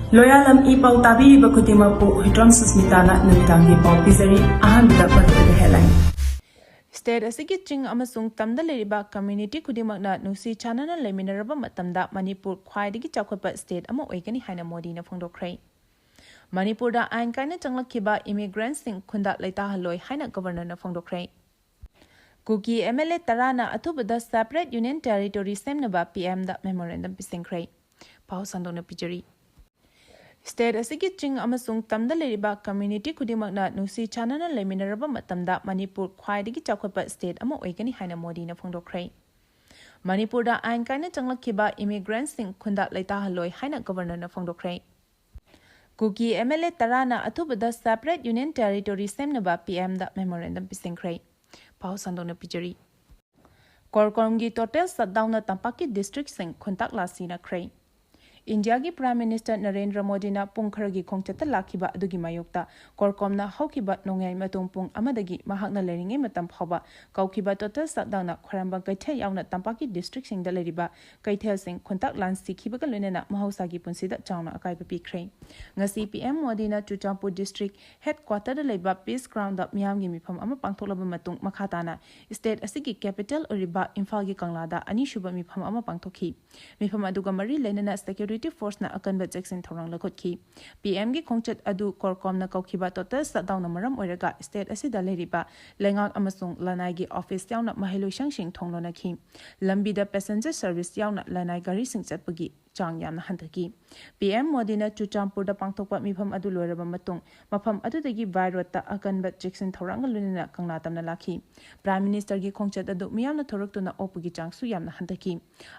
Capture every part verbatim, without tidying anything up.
ꯂꯣꯌꯥꯂꯝ E ꯄꯥꯎ ꯇꯥꯕꯤꯔꯤꯕ ꯈꯨꯗꯤꯡꯃꯛꯄꯨ ꯍꯨꯏꯗ꯭ꯔꯣꯝ ꯁꯨꯁꯃꯤꯇꯥꯅ ꯅꯨꯃꯤꯗꯥꯡꯒꯤ ꯄꯥꯎ ꯄꯤꯖꯔꯤ꯫ ꯑꯍꯥꯟꯕꯗ ꯄꯟꯊꯨꯡꯗ headline꯫ State ꯑꯁꯤꯒꯤ ꯆꯤꯡ ꯑꯃꯁꯨꯡ ꯇꯝꯗ ꯂꯩꯔꯤꯕ community ꯈꯨꯗꯤꯡꯃꯛꯅ ꯅꯨꯡꯁꯤ ꯆꯥꯟꯅꯅ ꯂꯩꯃꯤꯟꯅꯔꯕ ꯃꯇꯝꯗ ꯃꯅꯤꯄꯨꯔ ꯈ꯭ꯋꯥꯏꯗꯒꯤ ꯆꯥꯎꯈꯠꯄ state ꯑꯃ ꯑꯣꯏꯒꯅꯤ ꯍꯥꯏꯅ ꯃꯣꯗꯤꯅ ꯐꯣꯡꯗꯣꯛꯈ꯭ꯔꯦ꯫ ꯃꯅꯤꯄꯨꯔꯗ ꯑꯥꯏꯟ ꯀꯥꯏꯅ ꯆꯪꯂꯛꯈꯤꯕ immigrantꯁꯤꯡ ꯈꯨꯟꯗꯥ ꯂꯩꯇꯥꯍꯜꯂꯣꯏ ꯍꯥꯏꯅ Governorꯅ ꯐꯣꯡꯗꯣꯛꯈ꯭ꯔꯦ꯫ ꯀꯨꯀꯤ MLA ꯇꯔꯥꯅ ꯑꯊꯨꯕꯗ separate union territory ꯁꯦꯝꯅꯕ PMꯗ memorandum ꯄꯤꯁꯤꯟꯈ꯭ꯔꯦ꯫ ꯄꯥꯎ ꯁꯟꯗꯣꯛꯅ ꯄꯤꯖꯔꯤ꯫ State ꯑꯁꯤꯒꯤ ꯆꯤꯡ ꯑꯃꯁꯨꯡ ꯇꯝꯗ ꯂꯩꯔꯤꯕ community ꯈꯨꯗꯤꯡꯃꯛꯅ ꯅꯨꯡꯁꯤ ꯆꯥꯟꯅꯅ ꯂꯩꯃꯤꯟꯅꯔꯕ ꯃꯇꯝꯗ ꯃꯅꯤꯄꯨꯔ ꯈ꯭ꯋꯥꯏꯗꯒꯤ ꯆꯥꯎꯈꯠꯄ state ꯑꯃ ꯑꯣꯏꯒꯅꯤ ꯍꯥꯏꯅ ꯃꯣꯗꯤꯅ ꯐꯣꯡꯗꯣꯛꯈ꯭ꯔꯦ꯫ ꯃꯅꯤꯄꯨꯔꯗ ꯑꯥꯏꯟ ꯀꯥꯏꯅ ꯆꯪꯂꯛꯈꯤꯕ immigrantꯁꯤꯡ ꯈꯨꯟꯗꯥ ꯂꯩꯇꯥꯍꯜꯂꯣꯏ ꯍꯥꯏꯅ Governorꯅ ꯐꯣꯡꯗꯣꯛꯈ꯭ꯔꯦ꯫ ꯀꯨꯀꯤ MLA ꯇꯔꯥꯅ ꯑꯊꯨꯕꯗ separate union territory ꯁꯦꯝꯅꯕ PMꯗ memorandum ꯄꯤꯁꯤꯟꯈ꯭ꯔꯦ꯫ ꯄꯥꯎ ꯁꯟꯗꯣꯛꯅ ꯄꯤꯖꯔꯤ꯫ CORCOMꯒꯤ total shutdownꯅ ꯇꯝꯄꯥꯛꯀꯤ districtꯁꯤꯡ ꯈꯨꯟꯇꯥꯛ ꯂꯥꯁꯤꯅꯈ꯭ꯔꯦ꯫ ꯏꯟꯗꯤꯌꯥꯒꯤ Prime Minister ꯅꯔꯦꯟꯗ꯭ꯔ ꯃꯣꯗꯤꯅ ꯄꯨꯡ ꯈꯔꯒꯤ ꯈꯣꯡꯆꯠꯇ ꯂꯥꯛꯈꯤꯕ ꯑꯗꯨꯒꯤ ꯃꯥꯌꯣꯛꯇ CORCOMꯅ ꯍꯧꯈꯤꯕ ꯅꯣꯡꯌꯥꯏ ꯃꯇꯨꯡ ꯄꯨꯡ ꯑꯃꯗꯒꯤ ꯃꯍꯥꯛꯅ ꯂꯩꯔꯤꯉꯩ ꯃꯇꯝ ꯐꯥꯎꯕ ꯀꯧꯈꯤꯕ total shutdownꯅ ꯈ꯭ꯋꯥꯏꯔꯝꯕꯟ ꯀꯩꯊꯦꯜ ꯌꯥꯎꯅ ꯇꯝꯄꯥꯛꯀꯤ districtꯁꯤꯡꯗ ꯂꯩꯔꯤꯕ ꯀꯩꯊꯦꯜꯁꯤꯡ ꯈꯨꯟꯇꯥꯛ ꯂꯥꯟꯁꯤꯈꯤꯕꯒ ꯂꯣꯏꯅꯅ ꯃꯍꯧꯁꯥꯒꯤ ꯄꯨꯟꯁꯤꯗ ꯆꯥꯎꯅ ꯑꯀꯥꯏꯕ ꯄꯤꯈ꯭ꯔꯦ꯫ ꯉꯁꯤ PM ꯃꯣꯗꯤꯅ ꯆꯨꯔꯆꯥꯟꯄꯨꯔ district headquarterꯗ ꯂꯩꯕ Peace Groundꯗ ꯃꯤꯌꯥꯝꯒꯤ ꯃꯤꯐꯝ ꯑꯃ ꯄꯥꯡꯊꯣꯛꯂꯕ ꯃꯇꯨꯡ ꯃꯈꯥ ꯇꯥꯅ state ꯑꯁꯤꯒꯤ capital ꯑꯣꯏꯔꯤꯕ ꯏꯝꯐꯥꯜꯒꯤ ꯀꯪꯂꯥꯗ ꯑꯅꯤꯁꯨꯕ ꯃꯤꯐꯝ ꯑꯃ ꯄꯥꯡꯊꯣꯛꯈꯤ꯫ ꯃꯤꯐꯝ ꯑꯗꯨꯒ ꯃꯔꯤ ꯂꯩꯅꯅ security forceꯅ ꯑꯀꯟꯕ ꯆꯦꯛꯁꯤꯟ ꯊꯧꯔꯥꯡ ꯂꯧꯈꯠꯈꯤ꯫ PMꯒꯤ ꯈꯣꯡꯆꯠ ꯑꯗꯨ CORCOMꯅ ꯀꯧꯈꯤꯕ total shutdownꯅ ꯃꯔꯝ ꯑꯣꯏꯔꯒ state ꯑꯁꯤꯗ ꯂꯩꯔꯤꯕ ꯂꯩꯉꯥꯛ ꯑꯃꯁꯨꯡ ꯂꯅꯥꯏꯒꯤ office ꯌꯥꯎꯅ ꯃꯍꯩꯂꯣꯏꯁꯪꯁꯤꯡ ꯊꯣꯡ ꯂꯣꯟꯅꯈꯤ꯫ ꯂꯝꯕꯤꯗ passenger service ꯌꯥꯎꯅ ꯂꯅꯥꯏ ꯒꯥꯔꯤꯁꯤꯡ ꯆꯠꯄꯒꯤ ꯆꯥꯡ ꯌꯥꯝꯅ ꯍꯟꯊꯈꯤ꯫ PM ꯃꯣꯗꯤꯅ ꯆꯨꯔꯆꯥꯟꯄꯨꯔꯗ ꯄꯥꯡꯊꯣꯛꯄ ꯃꯤꯐꯝ ꯑꯗꯨ ꯂꯣꯏꯔꯕ ꯃꯇꯨꯡ ꯃꯐꯝ ꯑꯗꯨꯗꯒꯤ by roadꯇ ꯑꯀꯟꯕ ꯆꯦꯛꯁꯤꯟ ꯊꯧꯔꯥꯡꯒ ꯂꯣꯏꯅꯅ ꯀꯪꯂꯥ ꯇꯝꯅ ꯂꯥꯛꯈꯤ꯫ Prime Ministerꯒꯤ ꯈꯣꯡꯆꯠ ꯑꯗꯨ ꯃꯤꯌꯥꯝꯅ ꯊꯣꯔꯛꯇꯨꯅ ꯑꯣꯛꯄꯒꯤ ꯆꯥꯡꯁꯨ ꯌꯥꯝꯅ ꯍꯟꯊꯈꯤ꯫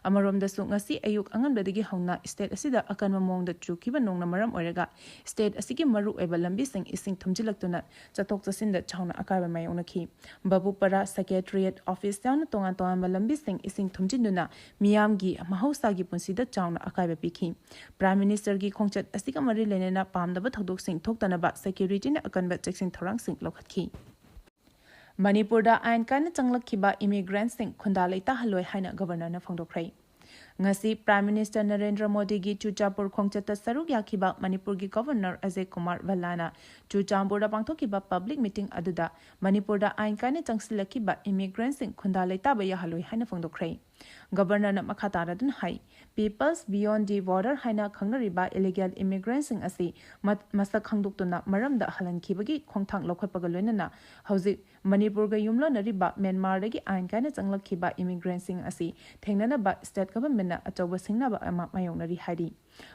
ꯑꯃꯔꯣꯝꯗꯁꯨ ꯉꯁꯤ ꯑꯌꯨꯛ ꯑꯉꯟꯕꯗꯒꯤ ꯍꯧꯅ state ꯑꯁꯤꯗ ꯑꯀꯟꯕ ꯃꯑꯣꯡꯗ ꯆꯨꯈꯤꯕ ꯅꯣꯡꯅ ꯃꯔꯝ ꯑꯣꯏꯔꯒ state ꯑꯁꯤꯒꯤ ꯃꯔꯨꯑꯣꯏꯕ ꯂꯝꯕꯤꯁꯤꯡ ꯏꯁꯤꯡ ꯊꯨꯝꯖꯤꯜꯂꯛꯇꯨꯅ ꯆꯠꯊꯣꯛ ꯆꯠꯁꯤꯟꯗ ꯆꯥꯎꯅ ꯑꯀꯥꯏꯕ ꯃꯥꯌꯣꯛꯅꯈꯤ꯫ ꯕꯕꯨꯄꯔꯥ, Secretariat office ꯌꯥꯎꯅ ꯇꯣꯉꯥꯟ ꯇꯣꯉꯥꯟꯕ ꯂꯝꯕꯤꯁꯤꯡ ꯏꯁꯤꯡ ꯊꯨꯝꯖꯤꯟꯗꯨꯅ ꯃꯤꯌꯥꯝꯒꯤ ꯃꯍꯧꯁꯥꯒꯤ ꯄꯨꯟꯁꯤꯗ ꯆꯥꯎꯅ ꯑꯀꯥꯏꯕ ꯄꯤꯈꯤ꯫ Prime Ministerꯒꯤ ꯈꯣꯡꯆꯠ ꯑꯁꯤꯒ ꯃꯔꯤ ꯂꯩꯅꯅ ꯄꯥꯝꯗꯕ ꯊꯧꯗꯣꯛꯁꯤꯡ ꯊꯣꯛꯇꯅꯕ securityꯅ ꯑꯀꯟꯕ ꯆꯦꯛꯁꯤꯟ ꯊꯧꯔꯥꯡꯁꯤꯡ ꯂꯧꯈꯠꯈꯤ꯫ ꯃꯅꯤꯄꯨꯔꯗ ꯑꯥꯏꯟ ꯀꯥꯏꯅ ꯆꯪꯂꯛꯈꯤꯕ immigrantꯁꯤꯡ ꯈꯨꯟꯗꯥ ꯂꯩꯇꯥꯍꯜꯂꯣꯏ ꯍꯥꯏꯅ Governorꯅ ꯐꯣꯡꯗꯣꯛꯈ꯭ꯔꯦ꯫ ꯉꯁꯤ Prime Minister ꯅꯔꯦꯟꯗ꯭ꯔ ꯃꯣꯗꯤꯒꯤ ꯆꯨꯔꯆꯥꯟꯄꯨꯔ ꯈꯣꯡꯆꯠꯇ ꯁꯔꯨꯛ ꯌꯥꯈꯤꯕ ꯃꯅꯤꯄꯨꯔꯒꯤ Governor ꯑꯖꯌ ꯀꯨꯃꯥꯔ ꯚꯜꯂꯥꯅ ꯆꯨꯔꯆꯥꯟꯄꯨꯔꯗ ꯄꯥꯡꯊꯣꯛꯈꯤꯕ public meeting ꯑꯗꯨꯗ ꯃꯅꯤꯄꯨꯔꯗ ꯑꯥꯏꯟ ꯀꯥꯏꯅ ꯆꯪꯁꯤꯜꯂꯛꯈꯤꯕ immigrantꯁꯤꯡ ꯈꯨꯟꯗꯥ ꯂꯩꯇꯥꯕ ꯌꯥꯍꯜꯂꯣꯏ ꯍꯥꯏꯅ ꯐꯣꯡꯗꯣꯛꯈ꯭ꯔꯦ꯫ Governorꯅ ꯃꯈꯥ ꯇꯥꯔꯗꯨꯅ ꯍꯥꯏ, Peoples Beyond the Border ꯍꯥꯏꯅ ꯈꯪꯅꯔꯤꯕ illegal immigrantꯁꯤꯡ ꯑꯁꯤ ꯃ-, ꯃꯁꯛ ꯈꯪꯗꯣꯛꯇꯨꯅ ꯃꯔꯝꯗ ꯍꯜꯍꯟꯈꯤꯕꯒꯤ ꯈꯣꯡꯊꯥꯡ ꯂꯧꯈꯠꯄꯒ ꯂꯣꯏꯅꯅ ꯍꯧꯖꯤꯛ ꯃꯅꯤꯄꯨꯔꯒ ꯌꯨꯝꯂꯣꯟꯅꯔꯤꯕ ꯃ꯭ꯌꯥꯟꯃꯥꯔꯗꯒꯤ ꯑꯥꯏꯟ ꯀꯥꯏꯅ ꯆꯪꯂꯛꯈꯤꯕ immigrantꯁꯤꯡ ꯑꯁꯤ ꯊꯦꯡꯅꯅꯕ state governmentꯅ ꯑꯆꯧꯕ ꯁꯤꯡꯅꯕ ꯑꯃ ꯃꯥꯌꯣꯛꯅꯔꯤ ꯍꯥꯏꯔꯤ꯫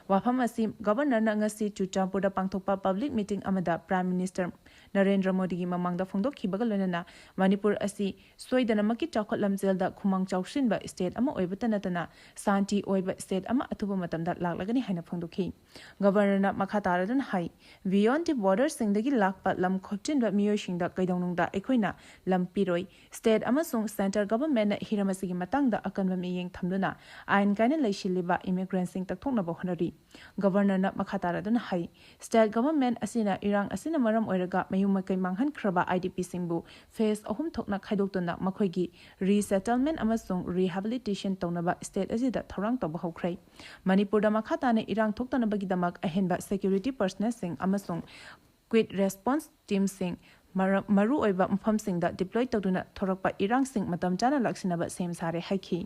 ꯋꯥꯐꯝ ꯑꯁꯤ Governorꯅ ꯉꯁꯤ ꯆꯨꯔꯆꯥꯟꯄꯨꯔꯗ ꯄꯥꯡꯊꯣꯛꯄ public meeting ꯑꯃꯗ Prime Minister ꯅꯔꯦꯟꯗ꯭ꯔ ꯃꯣꯗꯤꯒꯤ ꯃꯃꯥꯡꯗ ꯐꯣꯡꯗꯣꯛꯈꯤꯕꯒ ꯂꯣꯏꯅꯅ ꯃꯅꯤꯄꯨꯔ ꯑꯁꯤ ꯁꯣꯏꯗꯅꯃꯛꯀꯤ ꯆꯥꯎꯈꯠ ꯂꯝꯖꯦꯜꯗ ꯈꯨꯃꯥꯡ ꯆꯥꯎꯁꯤꯟꯕ state ꯑꯃ ꯑꯣꯏꯕꯇ ꯅꯠꯇꯅ ꯁꯥꯟꯇꯤ ꯑꯣꯏꯕ state ꯑꯃ ꯑꯊꯨꯕ ꯃꯇꯝꯗ ꯂꯥꯛꯂꯒꯅꯤ ꯍꯥꯏꯅ ꯐꯣꯡꯗꯣꯛꯈꯤ꯫ Governorꯅ ꯃꯈꯥ ꯇꯥꯔꯗꯨꯅ ꯍꯥꯏ, Beyond the Borderꯁꯤꯡꯗꯒꯤ ꯂꯥꯛꯄ ꯂꯝ ꯈꯣꯠꯆꯤꯟꯕ ꯃꯤꯑꯣꯏꯁꯤꯡꯗ ꯀꯩꯗꯧꯅꯨꯡꯗ ꯑꯩꯈꯣꯏꯅ ꯂꯝ ꯄꯤꯔꯣꯏ꯫ State ꯑꯃꯁꯨꯡ Centre Governmentꯅ ꯍꯤꯔꯝ ꯑꯁꯤꯒꯤ ꯃꯇꯥꯡꯗ ꯑꯀꯟꯕ ꯃꯤꯠꯌꯦꯡ ꯊꯝꯗꯨꯅ ꯑꯥꯏꯟ ꯀꯥꯏꯅ ꯂꯩꯁꯤꯜꯂꯤꯕ immigrantꯁꯤꯡ ꯇꯛꯊꯣꯛꯅꯕ ꯍꯣꯠꯅꯔꯤ꯫ Governorꯅ ꯃꯈꯥ ꯇꯥꯔꯗꯨꯅ ꯍꯥꯏ, State Government ꯑꯁꯤꯅ ꯏꯔꯥꯡ ꯑꯁꯤꯅ ꯃꯔꯝ ꯑꯣꯏꯔꯒ ꯃꯌꯨꯝ ꯃꯀꯩ ꯃꯥꯡꯍꯟꯈ꯭ꯔꯕ IDPꯁꯤꯡꯕꯨ phase ꯑꯍꯨꯝ ꯊꯣꯛꯅ ꯈꯥꯏꯗꯣꯛꯇꯨꯅ ꯃꯈꯣꯏꯒꯤ resettlement ꯑꯃꯁꯨꯡ rehabilitation ꯇꯧꯅꯕ state ꯑꯁꯤꯗ ꯊꯧꯔꯥꯡ ꯇꯧꯕ ꯍꯧꯈ꯭ꯔꯦ꯫ ꯃꯅꯤꯄꯨꯔꯗ ꯃꯈꯥ ꯇꯥꯅ ꯏꯔꯥꯡ ꯊꯣꯛꯇꯅꯕꯒꯤꯗꯃꯛ ꯑꯍꯦꯟꯕ security personnelꯁꯤꯡ ꯑꯃꯁꯨꯡ quick response teamꯁꯤꯡ ꯃꯔ-, ꯃꯔꯨꯑꯣꯏꯕ ꯃꯐꯝꯁꯤꯡꯗ deploy ꯇꯧꯗꯨꯅ ꯊꯣꯔꯛꯄ ꯏꯔꯥꯡꯁꯤꯡ ꯃꯇꯝ ꯆꯥꯅ ꯂꯥꯛꯁꯤꯟꯅꯕ ꯁꯦꯝ ꯁꯥꯔꯦ ꯍꯥꯏꯈꯤ꯫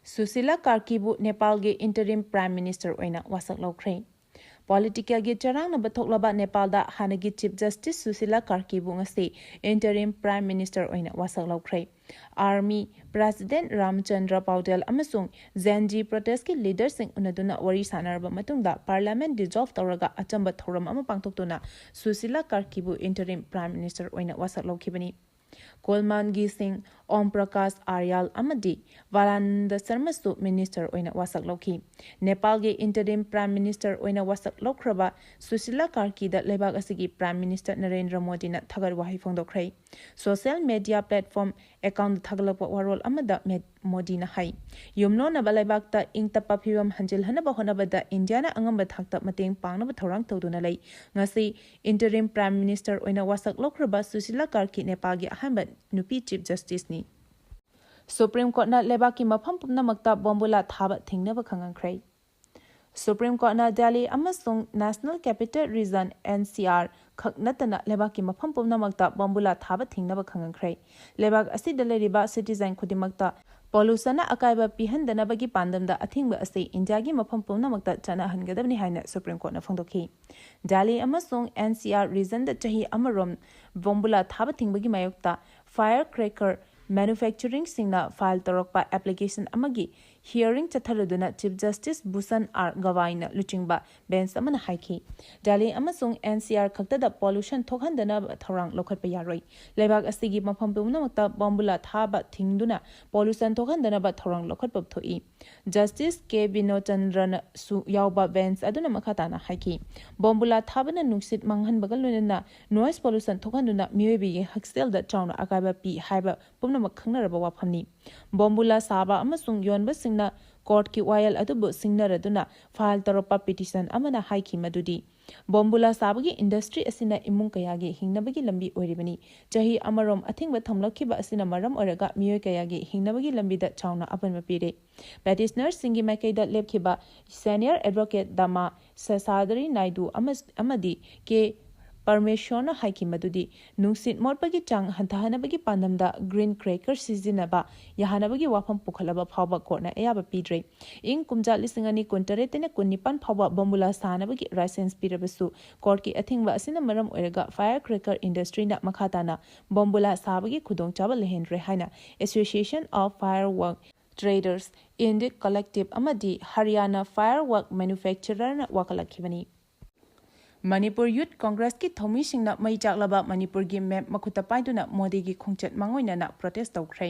ꯁꯨꯁꯤꯂꯥ ꯀꯥꯔꯀꯤꯕꯨ ꯅꯦꯄꯥꯜꯒꯤ interim Prime Minister ꯑꯣꯏꯅ ꯋꯥꯁꯛ ꯂꯧꯈ꯭ꯔꯦ꯫ Politicalꯒꯤ ꯆꯔꯥꯡꯅꯕ ꯊꯣꯛꯂꯕ ꯅꯦꯄꯥꯜꯗ ꯍꯥꯟꯅꯒꯤ Chief Justice ꯁꯨꯁꯤꯂꯥ ꯀꯥꯔꯀꯤꯕꯨ ꯉꯁꯤ interim Prime Minister ꯑꯣꯏꯅ ꯋꯥꯁꯛ ꯂꯧꯈ꯭ꯔꯦ꯫ Army President ꯔꯥꯝꯆꯟꯗ꯭ꯔ ꯄꯥꯎꯗꯦꯜ ꯑꯃꯁꯨꯡ Gen Z protestꯀꯤ leaderꯁꯤꯡ ꯎꯅꯗꯨꯅ ꯋꯥꯔꯤ ꯁꯥꯟꯅꯔꯕ ꯃꯇꯨꯡꯗ Parliament dissolve ꯇꯧꯔꯒ ꯑꯆꯝꯕ ꯊꯧꯔꯝ ꯑꯃ ꯄꯥꯡꯊꯣꯛꯇꯨꯅ ꯁꯨꯁꯤꯂꯥ ꯀꯥꯔꯀꯤꯕꯨ interim Prime Minister ꯑꯣꯏꯅ ꯋꯥꯁꯛ ꯂꯧꯈꯤꯕꯅꯤ꯫ ꯀꯣꯜꯃꯥꯟꯒꯤ ꯁꯤꯡ, ꯑꯣꯝ ꯄ꯭ꯔꯀꯥꯁ ꯑꯥꯔꯌꯥꯜ ꯑꯃꯗꯤ ꯚꯥꯂꯥꯅꯟꯗ ꯁꯔꯃꯁꯨ minister ꯑꯣꯏꯅ ꯋꯥꯁꯛ ꯂꯧꯈꯤ꯫ ꯅꯦꯄꯥꯜꯒꯤ interim Prime Minister ꯑꯣꯏꯅ ꯋꯥꯁꯛ ꯂꯧꯈ꯭ꯔꯕ ꯁꯨꯁꯤꯂꯥ ꯀꯥꯔꯀꯤꯗ ꯂꯩꯕꯥꯛ ꯑꯁꯤꯒꯤ Prime Minister ꯅꯔꯦꯟꯗ꯭ꯔ ꯃꯣꯗꯤꯅ ꯊꯥꯒꯠ ꯋꯥꯍꯩ ꯐꯣꯡꯗꯣꯛꯈ꯭ꯔꯦ꯫ Social media platform accountꯇ ꯊꯥꯒꯠꯂꯛꯄ ꯋꯥꯔꯣꯜ ꯑꯃꯗ ꯃꯦ-, ꯃꯣꯗꯤꯅ ꯍꯥꯏ, ꯌꯨꯝꯂꯣꯟꯅꯕ ꯂꯩꯕꯥꯛꯇ ꯏꯪ ꯇꯞꯄ ꯐꯤꯕꯝ ꯍꯟꯖꯤꯜꯍꯟꯅꯕ ꯍꯣꯠꯅꯕꯗ ꯏꯟꯗꯤꯌꯥꯅ ꯑꯉꯝꯕ ꯊꯥꯛꯇ ꯃꯇꯦꯡ ꯄꯥꯡꯅꯕ ꯊꯧꯔꯥꯡ ꯇꯧꯗꯨꯅ ꯂꯩ꯫ ꯉꯁꯤ interim Prime Minister ꯑꯣꯏꯅ ꯋꯥꯁꯛ ꯂꯧꯈ꯭ꯔꯕ ꯁꯨꯁꯤꯂꯥ ꯀꯥꯔꯀꯤ ꯅꯦꯄꯥꯜꯒꯤ ꯑꯍꯥꯟꯕ ꯅꯨꯄꯤ Chief Justiceꯅꯤ꯫ ꯁꯨꯄ꯭ꯔꯤꯝ ꯀꯣꯔꯠꯅ ꯂꯩꯕꯥꯛꯀꯤ ꯃꯐꯝ ꯄꯨꯝꯅꯃꯛꯇ ꯕꯣꯝꯕꯨꯂꯥ ꯊꯥꯕ ꯊꯤꯡꯅꯕ ꯈꯪꯍꯟꯈ꯭ꯔꯦ꯫ ꯁꯨꯄ꯭ꯔꯤꯝ ꯀꯣꯔꯠꯅ ꯗꯦꯜꯂꯤ ꯑꯃꯁꯨꯡ national capital region, N C R, ꯈꯛ ꯅꯠꯇꯅ ꯂꯩꯕꯥꯛꯀꯤ ꯃꯐꯝ ꯄꯨꯝꯅꯃꯛꯇ ꯕꯣꯝꯕꯨꯂꯥ ꯊꯥꯕ ꯊꯤꯡꯅꯕ ꯈꯪꯍꯟꯈ꯭ꯔꯦ꯫ ꯂꯩꯕꯥꯛ ꯑꯁꯤꯗ ꯂꯩꯔꯤꯕ ꯁꯤꯇꯤꯖꯟ ꯈꯨꯗꯤꯡꯃꯛꯇ ꯄꯣꯂꯨꯁꯟꯅ ꯑꯀꯥꯏꯕ ꯄꯤꯍꯟꯗꯅꯕꯒꯤ ꯄꯥꯟꯗꯝꯗ ꯑꯊꯤꯡꯕ ꯑꯁꯤ ꯏꯟꯗꯤꯌꯥꯒꯤ ꯃꯐꯝ ꯄꯨꯝꯅꯃꯛꯇ ꯆꯠꯅꯍꯟꯒꯗꯕꯅꯤ ꯍꯥꯏꯅ ꯁꯨꯄ꯭ꯔꯤꯝ ꯀꯣꯔꯠꯅ ꯐꯣꯡꯗꯣꯛꯈꯤ꯫ ꯗꯦꯜꯂꯤ ꯑꯃꯁꯨꯡ ꯑꯦꯟ ꯁꯤ ꯑꯥꯔ ꯔꯤꯖꯟꯗ ꯆꯍꯤ ꯑꯃꯔꯣꯝ ꯕꯣꯝꯕꯨꯂꯥ ꯊꯥꯕ ꯊꯤꯡꯕꯒꯤ ꯃꯥꯌꯣꯛꯇ ꯐꯥꯌꯔ ꯀ꯭ꯔꯦꯀꯔ ꯃꯦꯅꯨꯐꯦꯛꯆꯔꯤꯡꯁꯤꯡꯅ ꯐꯥꯏꯜ ꯇꯧꯔꯛꯄ ꯑꯦꯄ꯭ꯂꯤꯀꯦꯁꯟ ꯑꯃꯒꯤ hearing ꯆꯠꯊꯔꯗꯨꯅ chief justice Bhushan R ꯒꯋꯥꯏꯅ ꯂꯨꯆꯤꯡꯕ ꯕꯦꯟꯆ ꯑꯃꯅ ꯍꯥꯏꯈꯤ, ꯗꯦꯜꯂꯤ ꯑꯃꯁꯨꯡ ꯑꯦꯟ ꯁꯤ ꯑꯥꯔ ꯈꯛꯇꯗ ꯄꯣꯂꯨꯁꯟ ꯊꯣꯛꯍꯟꯗꯅꯕ ꯊꯧꯔꯥꯡ ꯂꯧꯈꯠꯄ ꯌꯥꯔꯣꯏ꯫ ꯂꯩꯕꯥꯛ ꯑꯁꯤꯒꯤ ꯃꯐꯝ ꯄꯨꯝꯅꯃꯛꯇ ꯕꯣꯝꯕꯨꯂꯥ ꯊꯥꯕ ꯊꯤꯡꯗꯨꯅ ꯄꯣꯂꯨꯁꯟ ꯊꯣꯛꯍꯟꯗꯅꯕ ꯊꯧꯔꯥꯡ ꯂꯧꯈꯠꯄ ꯊꯣꯛꯏ꯫ ꯖꯁꯇꯤꯁ ꯀꯦ ꯕꯤꯅꯣꯆꯟꯗ꯭ꯔꯅꯁꯨ ꯌꯥꯎꯕ ꯕꯦꯟꯆ ꯑꯗꯨꯅ ꯃꯈꯥ ꯇꯥꯅ ꯍꯥꯏꯈꯤ, ꯕꯣꯝꯕꯨꯂꯥ ꯊꯥꯕꯅ ꯅꯨꯡꯁꯤꯠ ꯃꯥꯡꯍꯟꯕꯒ ꯂꯣꯏꯅꯅ ꯅꯣꯏꯁ ꯄꯣꯂꯨꯁꯟ ꯊꯣꯛꯍꯟꯗꯨꯅ ꯃꯤꯑꯣꯏꯕꯒꯤ ꯍꯛꯁꯦꯜꯗ ꯆꯥꯎꯅ ꯑꯀꯥꯏꯕ ꯄꯤ ꯍꯥꯏꯕ ꯄꯨꯝꯅꯃꯛ ꯈꯪꯅꯔꯕ ꯋꯥꯐꯝꯅꯤ꯫ ꯕꯣꯝꯕꯨꯂꯥ ꯁꯥꯕ ꯑꯃꯁꯨꯡ ꯌꯣꯟꯕꯁꯤꯡꯅ ꯀꯣꯔꯠꯀꯤ ꯋꯥꯌꯦꯜ ꯑꯗꯨꯕꯨ ꯁꯤꯡꯅꯔꯗꯨꯅ ꯐꯥꯏꯜ ꯇꯧꯔꯛꯄ ꯄꯤꯇꯤꯁꯟ ꯑꯃꯅ ꯍꯥꯏꯈꯤ ꯃꯗꯨꯗꯤ ꯕꯣꯝꯕꯨꯂꯥ ꯁꯥꯕꯒꯤ ꯏꯟꯗꯁꯇ꯭ꯔꯤ ꯑꯁꯤꯅ ꯏꯃꯨꯡ ꯀꯌꯥꯒꯤ ꯍꯤꯡꯅꯕꯒꯤ ꯂꯝꯕꯤ ꯑꯣꯏꯔꯤꯕꯅꯤ꯫ ꯆꯍꯤ ꯑꯃꯔꯣꯝ ꯑꯊꯤꯡꯕ ꯊꯝꯂꯛꯈꯤꯕ ꯑꯁꯤꯅ ꯃꯔꯝ ꯑꯣꯏꯔꯒ ꯃꯤꯑꯣꯏ ꯀꯌꯥꯒꯤ ꯍꯤꯡꯅꯕꯒꯤ ꯂꯝꯕꯤꯗ ꯆꯥꯎꯅ ꯑꯄꯟꯕ ꯄꯤꯔꯦ꯫ ꯄꯦꯇꯤꯁꯅꯔꯁꯤꯡꯒꯤ ꯃꯥꯏꯀꯩꯗ ꯂꯦꯞꯈꯤꯕ ꯁꯦꯅꯤꯌꯔ ꯑꯦꯗꯚꯣꯀꯦꯠ ꯗꯃꯥ ꯁꯦꯁꯥꯗꯔꯤ ꯅꯥꯏꯗꯨ ꯑꯃ-, ꯑꯃꯗꯤ ꯀꯦ ꯄꯔꯃꯦꯁꯣꯔꯅ ꯍꯥꯏꯈꯤ ꯃꯗꯨꯗꯤ ꯅꯨꯡꯁꯤꯠ ꯃꯣꯠꯄꯒꯤ ꯆꯥꯡ ꯍꯟꯊꯍꯟꯅꯕꯒꯤ ꯄꯥꯟꯗꯝꯗ ꯒ꯭ꯔꯤꯟ ꯀ꯭ꯔꯦꯀꯔ ꯁꯤꯖꯤꯟꯅꯕ ꯌꯥꯍꯟꯅꯕꯒꯤ ꯋꯥꯐꯝ ꯄꯨꯈꯠꯂꯕ ꯐꯥꯎꯕ ꯀꯣꯔꯠꯅ ꯑꯌꯥꯕ ꯄꯤꯗ꯭ꯔꯦ꯫ ꯏꯪ ꯀꯨꯝꯖꯥ ꯂꯤꯁꯤꯡ ꯑꯅꯤ ꯀꯨꯟꯇꯔꯦꯠꯇꯩꯅ ꯀꯨꯟꯅꯤꯄꯥꯟ ꯐꯥꯎꯕ ꯕꯣꯝꯕꯨꯂꯥ ꯁꯥꯅꯕꯒꯤ ꯂꯥꯏꯁꯦꯟꯁ ꯄꯤꯔꯕꯁꯨ ꯀꯣꯔꯠꯀꯤ ꯑꯊꯤꯡꯕ ꯑꯁꯤꯅ ꯃꯔꯝ ꯑꯣꯏꯔꯒ ꯐꯥꯌꯔ ꯀ꯭ꯔꯦꯀꯔ ꯏꯟꯗꯁꯇ꯭ꯔꯤꯅ ꯃꯈꯥ ꯇꯥꯅ ꯕꯣꯝꯕꯨꯂꯥ ꯁꯥꯕꯒꯤ ꯈꯨꯗꯣꯡꯆꯥꯕ ꯂꯩꯍꯟꯗ꯭ꯔꯦ ꯍꯥꯏꯅ association of fire work traders India collective ꯑꯃꯗꯤ ꯍꯔꯤꯌꯥꯅꯥ ꯐꯥꯌꯔ ꯋꯥꯔꯛ ꯃꯦꯅꯨꯐꯦꯛꯆꯔꯔꯅ ꯋꯥꯀꯠꯂꯛꯈꯤꯕꯅꯤ꯫ ꯃꯅꯤꯄꯨꯔ ꯌꯨꯊ ꯀꯣꯡꯒ꯭ꯔꯦꯁꯀꯤ ꯊꯧꯃꯤꯁꯤꯡꯅ ꯃꯩ ꯆꯥꯛꯂꯕ ꯃꯅꯤꯄꯨꯔꯒꯤ ꯃꯦꯞ ꯃꯈꯨꯠꯇ ꯄꯥꯏꯗꯨꯅ ꯃꯣꯗꯤꯒꯤ ꯈꯣꯡꯆꯠ ꯃꯥꯡꯑꯣꯏꯅꯅ ꯄ꯭ꯔꯣꯇꯦꯁ ꯇꯧꯈ꯭ꯔꯦ꯫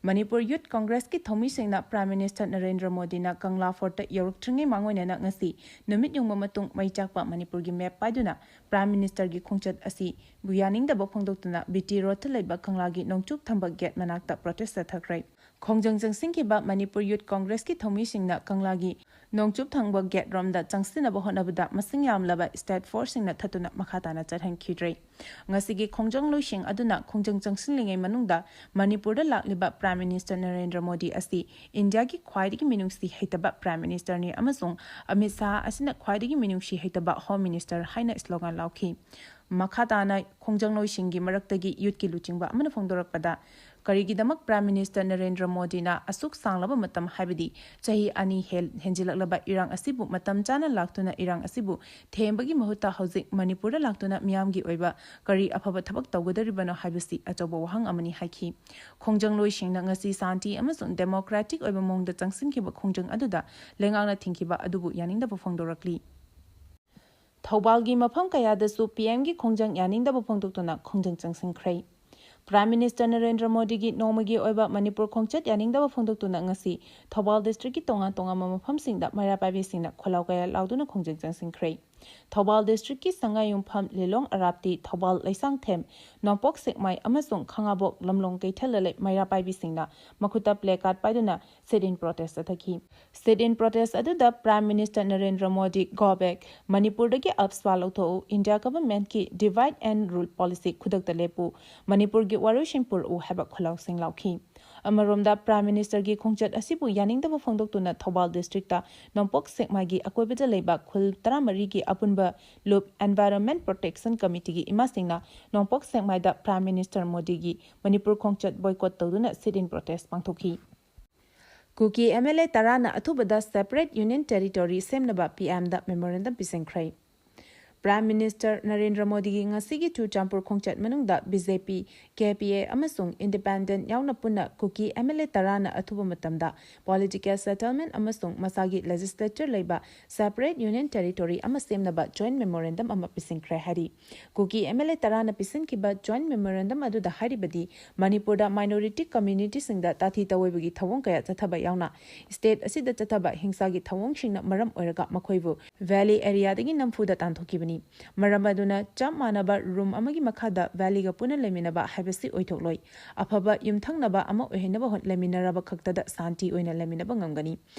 ꯃꯅꯤꯄꯨꯔ ꯌꯨꯊ ꯀꯣꯡꯒ꯭ꯔꯦꯁꯀꯤ ꯊꯧꯃꯤꯁꯤꯡꯅ ꯄ꯭ꯔꯥꯏꯝ ꯃꯤꯅꯤꯁꯇꯔ ꯅꯔꯦꯟꯗ꯭ꯔ ꯃꯣꯗꯤꯅ ꯀꯪꯂꯥ ꯐꯣꯔꯠꯇ ꯌꯧꯔꯛꯇ꯭ꯔꯤꯉꯩ ꯃꯥꯡꯑꯣꯏꯅꯅ ꯉꯁꯤ ꯅꯨꯃꯤꯠ ꯌꯨꯡꯕ ꯃꯇꯨꯡ ꯃꯩ ꯆꯥꯛꯄ ꯃꯅꯤꯄꯨꯔꯒꯤ ꯃꯦꯞ ꯄꯥꯏꯗꯨꯅ ꯄ꯭ꯔꯥꯏꯝ ꯃꯤꯅꯤꯁꯇꯔꯒꯤ ꯈꯣꯡꯆꯠ ꯑꯁꯤꯕꯨ ꯌꯥꯅꯤꯡꯗꯕ ꯐꯣꯡꯗꯣꯛꯇꯨꯅ ꯕꯤ ꯇꯤ ꯔꯣꯗꯇ ꯂꯩꯕ ꯀꯪꯂꯥꯒꯤ ꯅꯣꯡꯆꯨꯞ ꯊꯪꯕ ꯒꯦꯠ ꯃꯅꯥꯛꯇ ꯄ꯭ꯔꯣꯇꯦꯁ ꯆꯠꯊꯈ꯭ꯔꯦ꯫ ꯈꯣꯡꯖꯪ ꯆꯪꯁꯤꯟꯈꯤꯕ ꯃꯅꯤꯄꯨꯔ ꯌꯨꯊ ꯀꯣꯡꯒ꯭ꯔꯦꯁꯀꯤ ꯊꯧꯃꯤꯁꯤꯡꯅ ꯀꯪꯂꯥꯒꯤ ꯅꯣꯡꯆꯨꯞ ꯊꯪꯕ ꯒꯦꯠ ꯔꯣꯝꯗ ꯆꯪꯁꯤꯟꯅꯕ ꯍꯣꯠꯅꯕꯗ ꯃꯁꯤꯡ ꯌꯥꯝꯂꯕ ꯁ꯭ꯇꯦꯠ ꯐꯣꯔꯁꯁꯤꯡꯅ ꯊꯠꯇꯨꯅ ꯃꯈꯥ ꯇꯥꯅ ꯆꯠꯍꯟꯈꯤꯗ꯭ꯔꯦ꯫ ꯉꯁꯤꯒꯤ ꯈꯣꯡꯖꯪ ꯂꯣꯏꯁꯤꯡ ꯑꯗꯨꯅ ꯈꯣꯡꯖꯪ ꯆꯪꯁꯤꯜꯂꯤꯉꯩ ꯃꯅꯨꯡꯗ ꯃꯅꯤꯄꯨꯔꯗ ꯂꯥꯛꯂꯤꯕ Prime Minister ꯅꯔꯦꯟꯗ꯭ꯔ ꯃꯣꯗꯤ ꯑꯁꯤ ꯏꯟꯗꯤꯌꯥꯒꯤ ꯈ꯭ꯋꯥꯏꯗꯒꯤ ꯃꯤꯅꯨꯡꯁꯤ ꯍꯩꯇꯕ Prime Ministerꯅꯤ ꯑꯃꯁꯨꯡ ꯑꯃꯤꯠ ꯁꯥꯍ ꯑꯁꯤꯅ ꯈ꯭ꯋꯥꯏꯗꯒꯤ ꯃꯤꯅꯨꯡꯁꯤ ꯍꯩꯇꯕ Home Minister ꯍꯥꯏꯅ slogan ꯂꯥꯎꯈꯤ꯫ ꯃꯈꯥ ꯇꯥꯅ ꯈꯣꯡꯖꯪ ꯂꯣꯏꯁꯤꯡꯒꯤ ꯃꯔꯛꯇꯒꯤ youthꯀꯤ ꯂꯨꯆꯤꯡꯕ ꯑꯃꯅ ꯐꯣꯡꯗꯣꯔꯛꯄꯗ, ꯀꯔꯤꯒꯤꯗꯃꯛ Prime Minister ꯅꯔꯦꯟꯗ꯭ꯔ ꯃꯣꯗꯤꯅ ꯑꯁꯨꯛ ꯁꯥꯡꯂꯕ ꯃꯇꯝ, ꯍꯥꯏꯕꯗꯤ ꯆꯍꯤ ꯑꯅꯤ ꯍꯦꯜ-, ꯍꯦꯟꯖꯤꯜꯂꯛꯂꯕ ꯏꯔꯥꯡ ꯑꯁꯤꯕꯨ ꯃꯇꯝ ꯆꯥꯅ ꯂꯥꯛꯇꯨꯅ ꯏꯔꯥꯡ ꯑꯁꯤꯕꯨ ꯊꯦꯝꯕꯒꯤ ꯃꯍꯨꯠꯇ ꯍꯧꯖꯤꯛ ꯃꯅꯤꯄꯨꯔꯗ ꯂꯥꯛꯇꯨꯅ ꯃꯤꯌꯥꯝꯒꯤ ꯑꯣꯏꯕ ꯀꯔꯤ ꯑꯐꯕ ꯊꯕꯛ ꯇꯧꯒꯗꯧꯔꯤꯕꯅꯣ ꯍꯥꯏꯕꯁꯤ ꯑꯆꯧꯕ ꯋꯥꯍꯪ ꯑꯃꯅꯤ ꯍꯥꯏꯈꯤ꯫ ꯈꯣꯡꯖꯪꯂꯣꯏꯁꯤꯡꯅ ꯉꯁꯤ ꯁꯥꯟꯇꯤ ꯑꯃꯁꯨꯡ democratic ꯑꯣꯏꯕ ꯃꯑꯣꯡꯗ ꯆꯪꯁꯤꯟꯈꯤꯕ ꯈꯣꯡꯖꯪ ꯑꯗꯨꯗ ꯂꯩꯉꯥꯛꯅ ꯊꯤꯡꯈꯤꯕ ꯑꯗꯨꯕꯨ ꯌꯥꯅꯤꯡꯗꯕ ꯐꯣꯡꯗꯣꯔꯛꯂꯤ꯫ ꯊꯧꯕꯥꯜꯒꯤ ꯃꯐꯝ ꯀꯌꯥꯗꯁꯨ PMꯒꯤ ꯈꯣꯡꯖꯪ ꯌꯥꯅꯤꯡꯗꯕ ꯐꯣꯡꯗꯣꯛꯇꯨꯅ ꯈꯣꯡꯖꯪ ꯆꯪꯁꯤꯟꯈ꯭ꯔꯦ꯫ Prime Minister ꯅꯔꯦꯟꯗ꯭ꯔ ꯃꯣꯗꯤꯒꯤ ꯅꯣꯡꯃꯒꯤ ꯑꯣꯏꯕ ꯃꯅꯤꯄꯨꯔ ꯈꯣꯡꯆꯠ ꯌꯥꯅꯤꯡꯗꯕ ꯐꯣꯡꯗꯣꯛꯇꯨꯅ ꯉꯁꯤ ꯊꯧꯕꯥꯜ districtꯀꯤ ꯇꯣꯉꯥꯟ ꯇꯣꯉꯥꯟꯕ ꯃꯐꯝꯁꯤꯡꯗ ꯃꯩꯔꯥ ꯄꯥꯏꯕꯤꯁꯤꯡꯅ ꯈꯣꯜꯂꯥꯎ ꯀꯌꯥ ꯂꯥꯎꯗꯨꯅ ꯈꯣꯡꯖꯪ ꯆꯪꯁꯤꯟꯈ꯭ꯔꯦ꯫ ꯊꯧꯕꯥꯜ districtꯀꯤ ꯁꯉꯥꯏꯌꯨꯝꯐꯝ, ꯂꯤꯂꯣꯡ, ꯑꯔꯥꯞꯇꯤ, ꯊꯧꯕꯥꯜ, ꯂꯩꯁꯥꯡꯊꯦꯝ, ꯅꯣꯡꯄꯣꯛ ꯁꯦꯛꯃꯥꯏ ꯑꯃꯁꯨꯡ ꯈꯥꯉꯕꯣꯛ, ꯂꯝꯂꯣꯡ ꯀꯩꯊꯦꯜꯗ ꯂꯩ ꯃꯩꯔꯥ ꯄꯥꯏꯕꯤꯁꯤꯡꯅ ꯃꯈꯨꯠꯇ placard ꯄꯥꯏꯗꯨꯅ sit-in protest ꯆꯠꯊꯈꯤ꯫ Sit-in protest ꯑꯗꯨꯗ Prime Minister Narendra Modi, "Go back, ꯃꯅꯤꯄꯨꯔꯗꯒꯤ AFSPA ꯂꯧꯊꯣꯛꯎ, India governmentꯀꯤ divide and rule policy ꯈꯨꯗꯛꯇ ꯂꯦꯞꯄꯨ, ꯃꯅꯤꯄꯨꯔꯒꯤ ꯋꯥꯔꯣꯏꯁꯤꯟ ꯄꯨꯔꯛꯎ" ꯍꯥꯏꯕ ꯈꯣꯜꯂꯥꯎꯁꯤꯡ ꯂꯥꯎꯈꯤ꯫ ꯑꯃꯔꯣꯝꯗ, Prime Ministerꯒꯤ ꯈꯣꯡꯆꯠ ꯑꯁꯤꯕꯨ ꯌꯥꯅꯤꯡꯗꯕ ꯐꯣꯡꯗꯣꯛꯇꯨꯅ ꯊꯧꯕꯥꯜ districtꯇ ꯅꯣꯡꯄꯣꯛ ꯁꯦꯛꯃꯥꯏꯒꯤ ꯑꯀꯣꯏꯕꯗ ꯂꯩꯕ ꯈꯨꯜ ꯇꯔꯥꯃꯔꯤꯒꯤ ꯑꯄꯨꯟꯕ ꯂꯨꯞ Environment Protection Committeeꯒꯤ ꯏꯃꯥꯁꯤꯡꯅ ꯅꯣꯡꯄꯣꯛ ꯁꯦꯛꯃꯥꯏꯗ Prime Minister ꯃꯣꯗꯤꯒꯤ ꯃꯅꯤꯄꯨꯔ ꯈꯣꯡꯆꯠ boycott ꯇꯧꯗꯨꯅ sit-in protest ꯄꯥꯡꯊꯣꯛꯈꯤ꯫ ꯀꯨꯀꯤ MLA ꯇꯔꯥꯅ ꯑꯊꯨꯕꯗ separate union territory ꯁꯦꯝꯅꯕ PMꯗ memorandum ꯄꯤꯁꯤꯟꯈ꯭ꯔꯦ꯫ Prime Minister ꯅꯔꯦꯟꯗ꯭ꯔ ꯃꯣꯗꯤꯒꯤ ꯉꯁꯤꯒꯤ ꯆꯨꯔꯆꯥꯟꯄꯨꯔ ꯈꯣꯡꯆꯠ ꯃꯅꯨꯡꯗ BJP, KPA ꯑꯃꯁꯨꯡ independent ꯌꯥꯎꯅ ꯄꯨꯟꯅ ꯀꯨꯀꯤ MLA ꯇꯔꯥꯅ ꯑꯊꯨꯕ ꯃꯇꯝꯗ political settlement ꯑꯃꯁꯨꯡ ꯃꯁꯥꯒꯤ legislature ꯂꯩꯕ separate union territory ꯑꯃ ꯁꯦꯝꯅꯕ joint memorandum ꯑꯃ ꯄꯤꯁꯤꯟꯈ꯭ꯔꯦ ꯍꯥꯏꯔꯤ꯫ ꯀꯨꯀꯤ MLA ꯇꯔꯥꯅ ꯄꯤꯁꯤꯟꯈꯤꯕ joint memorandum ꯑꯗꯨꯗ ꯍꯥꯏꯔꯤꯕꯗꯤ, ꯃꯅꯤꯄꯨꯔꯗ minority communityꯁꯤꯡꯗ ꯇꯥꯊꯤ ꯇꯧꯑꯣꯏꯕꯒꯤ ꯊꯧꯑꯣꯡ ꯀꯌꯥ ꯆꯠꯊꯕ ꯌꯥꯎꯅ, state ꯑꯁꯤꯗ ꯆꯠꯊꯕ ꯍꯤꯡꯁꯥꯒꯤ ꯊꯧꯑꯣꯡꯁꯤꯡꯅ ꯃꯔꯝ ꯑꯣꯏꯔꯒ ꯃꯈꯣꯏꯕꯨ valley areaꯗꯒꯤ ꯅꯝꯐꯨꯗ ꯇꯥꯟꯊꯣꯛꯈꯤꯕꯅꯤ꯫ ꯃꯔꯝ ꯑꯗꯨꯅ ꯆꯞ ꯃꯥꯟꯅꯕ ꯔꯨꯝ ꯑꯃꯒꯤ ꯃꯈꯥꯗ ꯚꯦꯂꯤꯒ ꯄꯨꯟꯅ ꯂꯩꯃꯤꯟꯅꯕ ꯍꯥꯏꯕꯁꯤ ꯑꯣꯏꯊꯣꯛꯂꯣꯏ꯫ ꯑꯐꯕ ꯌꯨꯝꯊꯪꯅꯕ ꯑꯃ ꯑꯣꯏꯍꯟꯅꯕ ꯍꯣꯠ-, ꯂꯩꯃꯤꯟꯅꯔꯕ ꯈꯛꯇꯗ ꯁꯥꯟꯇꯤ ꯑꯣꯏꯅ ꯂꯩꯃꯤꯟꯅꯕ ꯉꯝꯒꯅꯤ꯫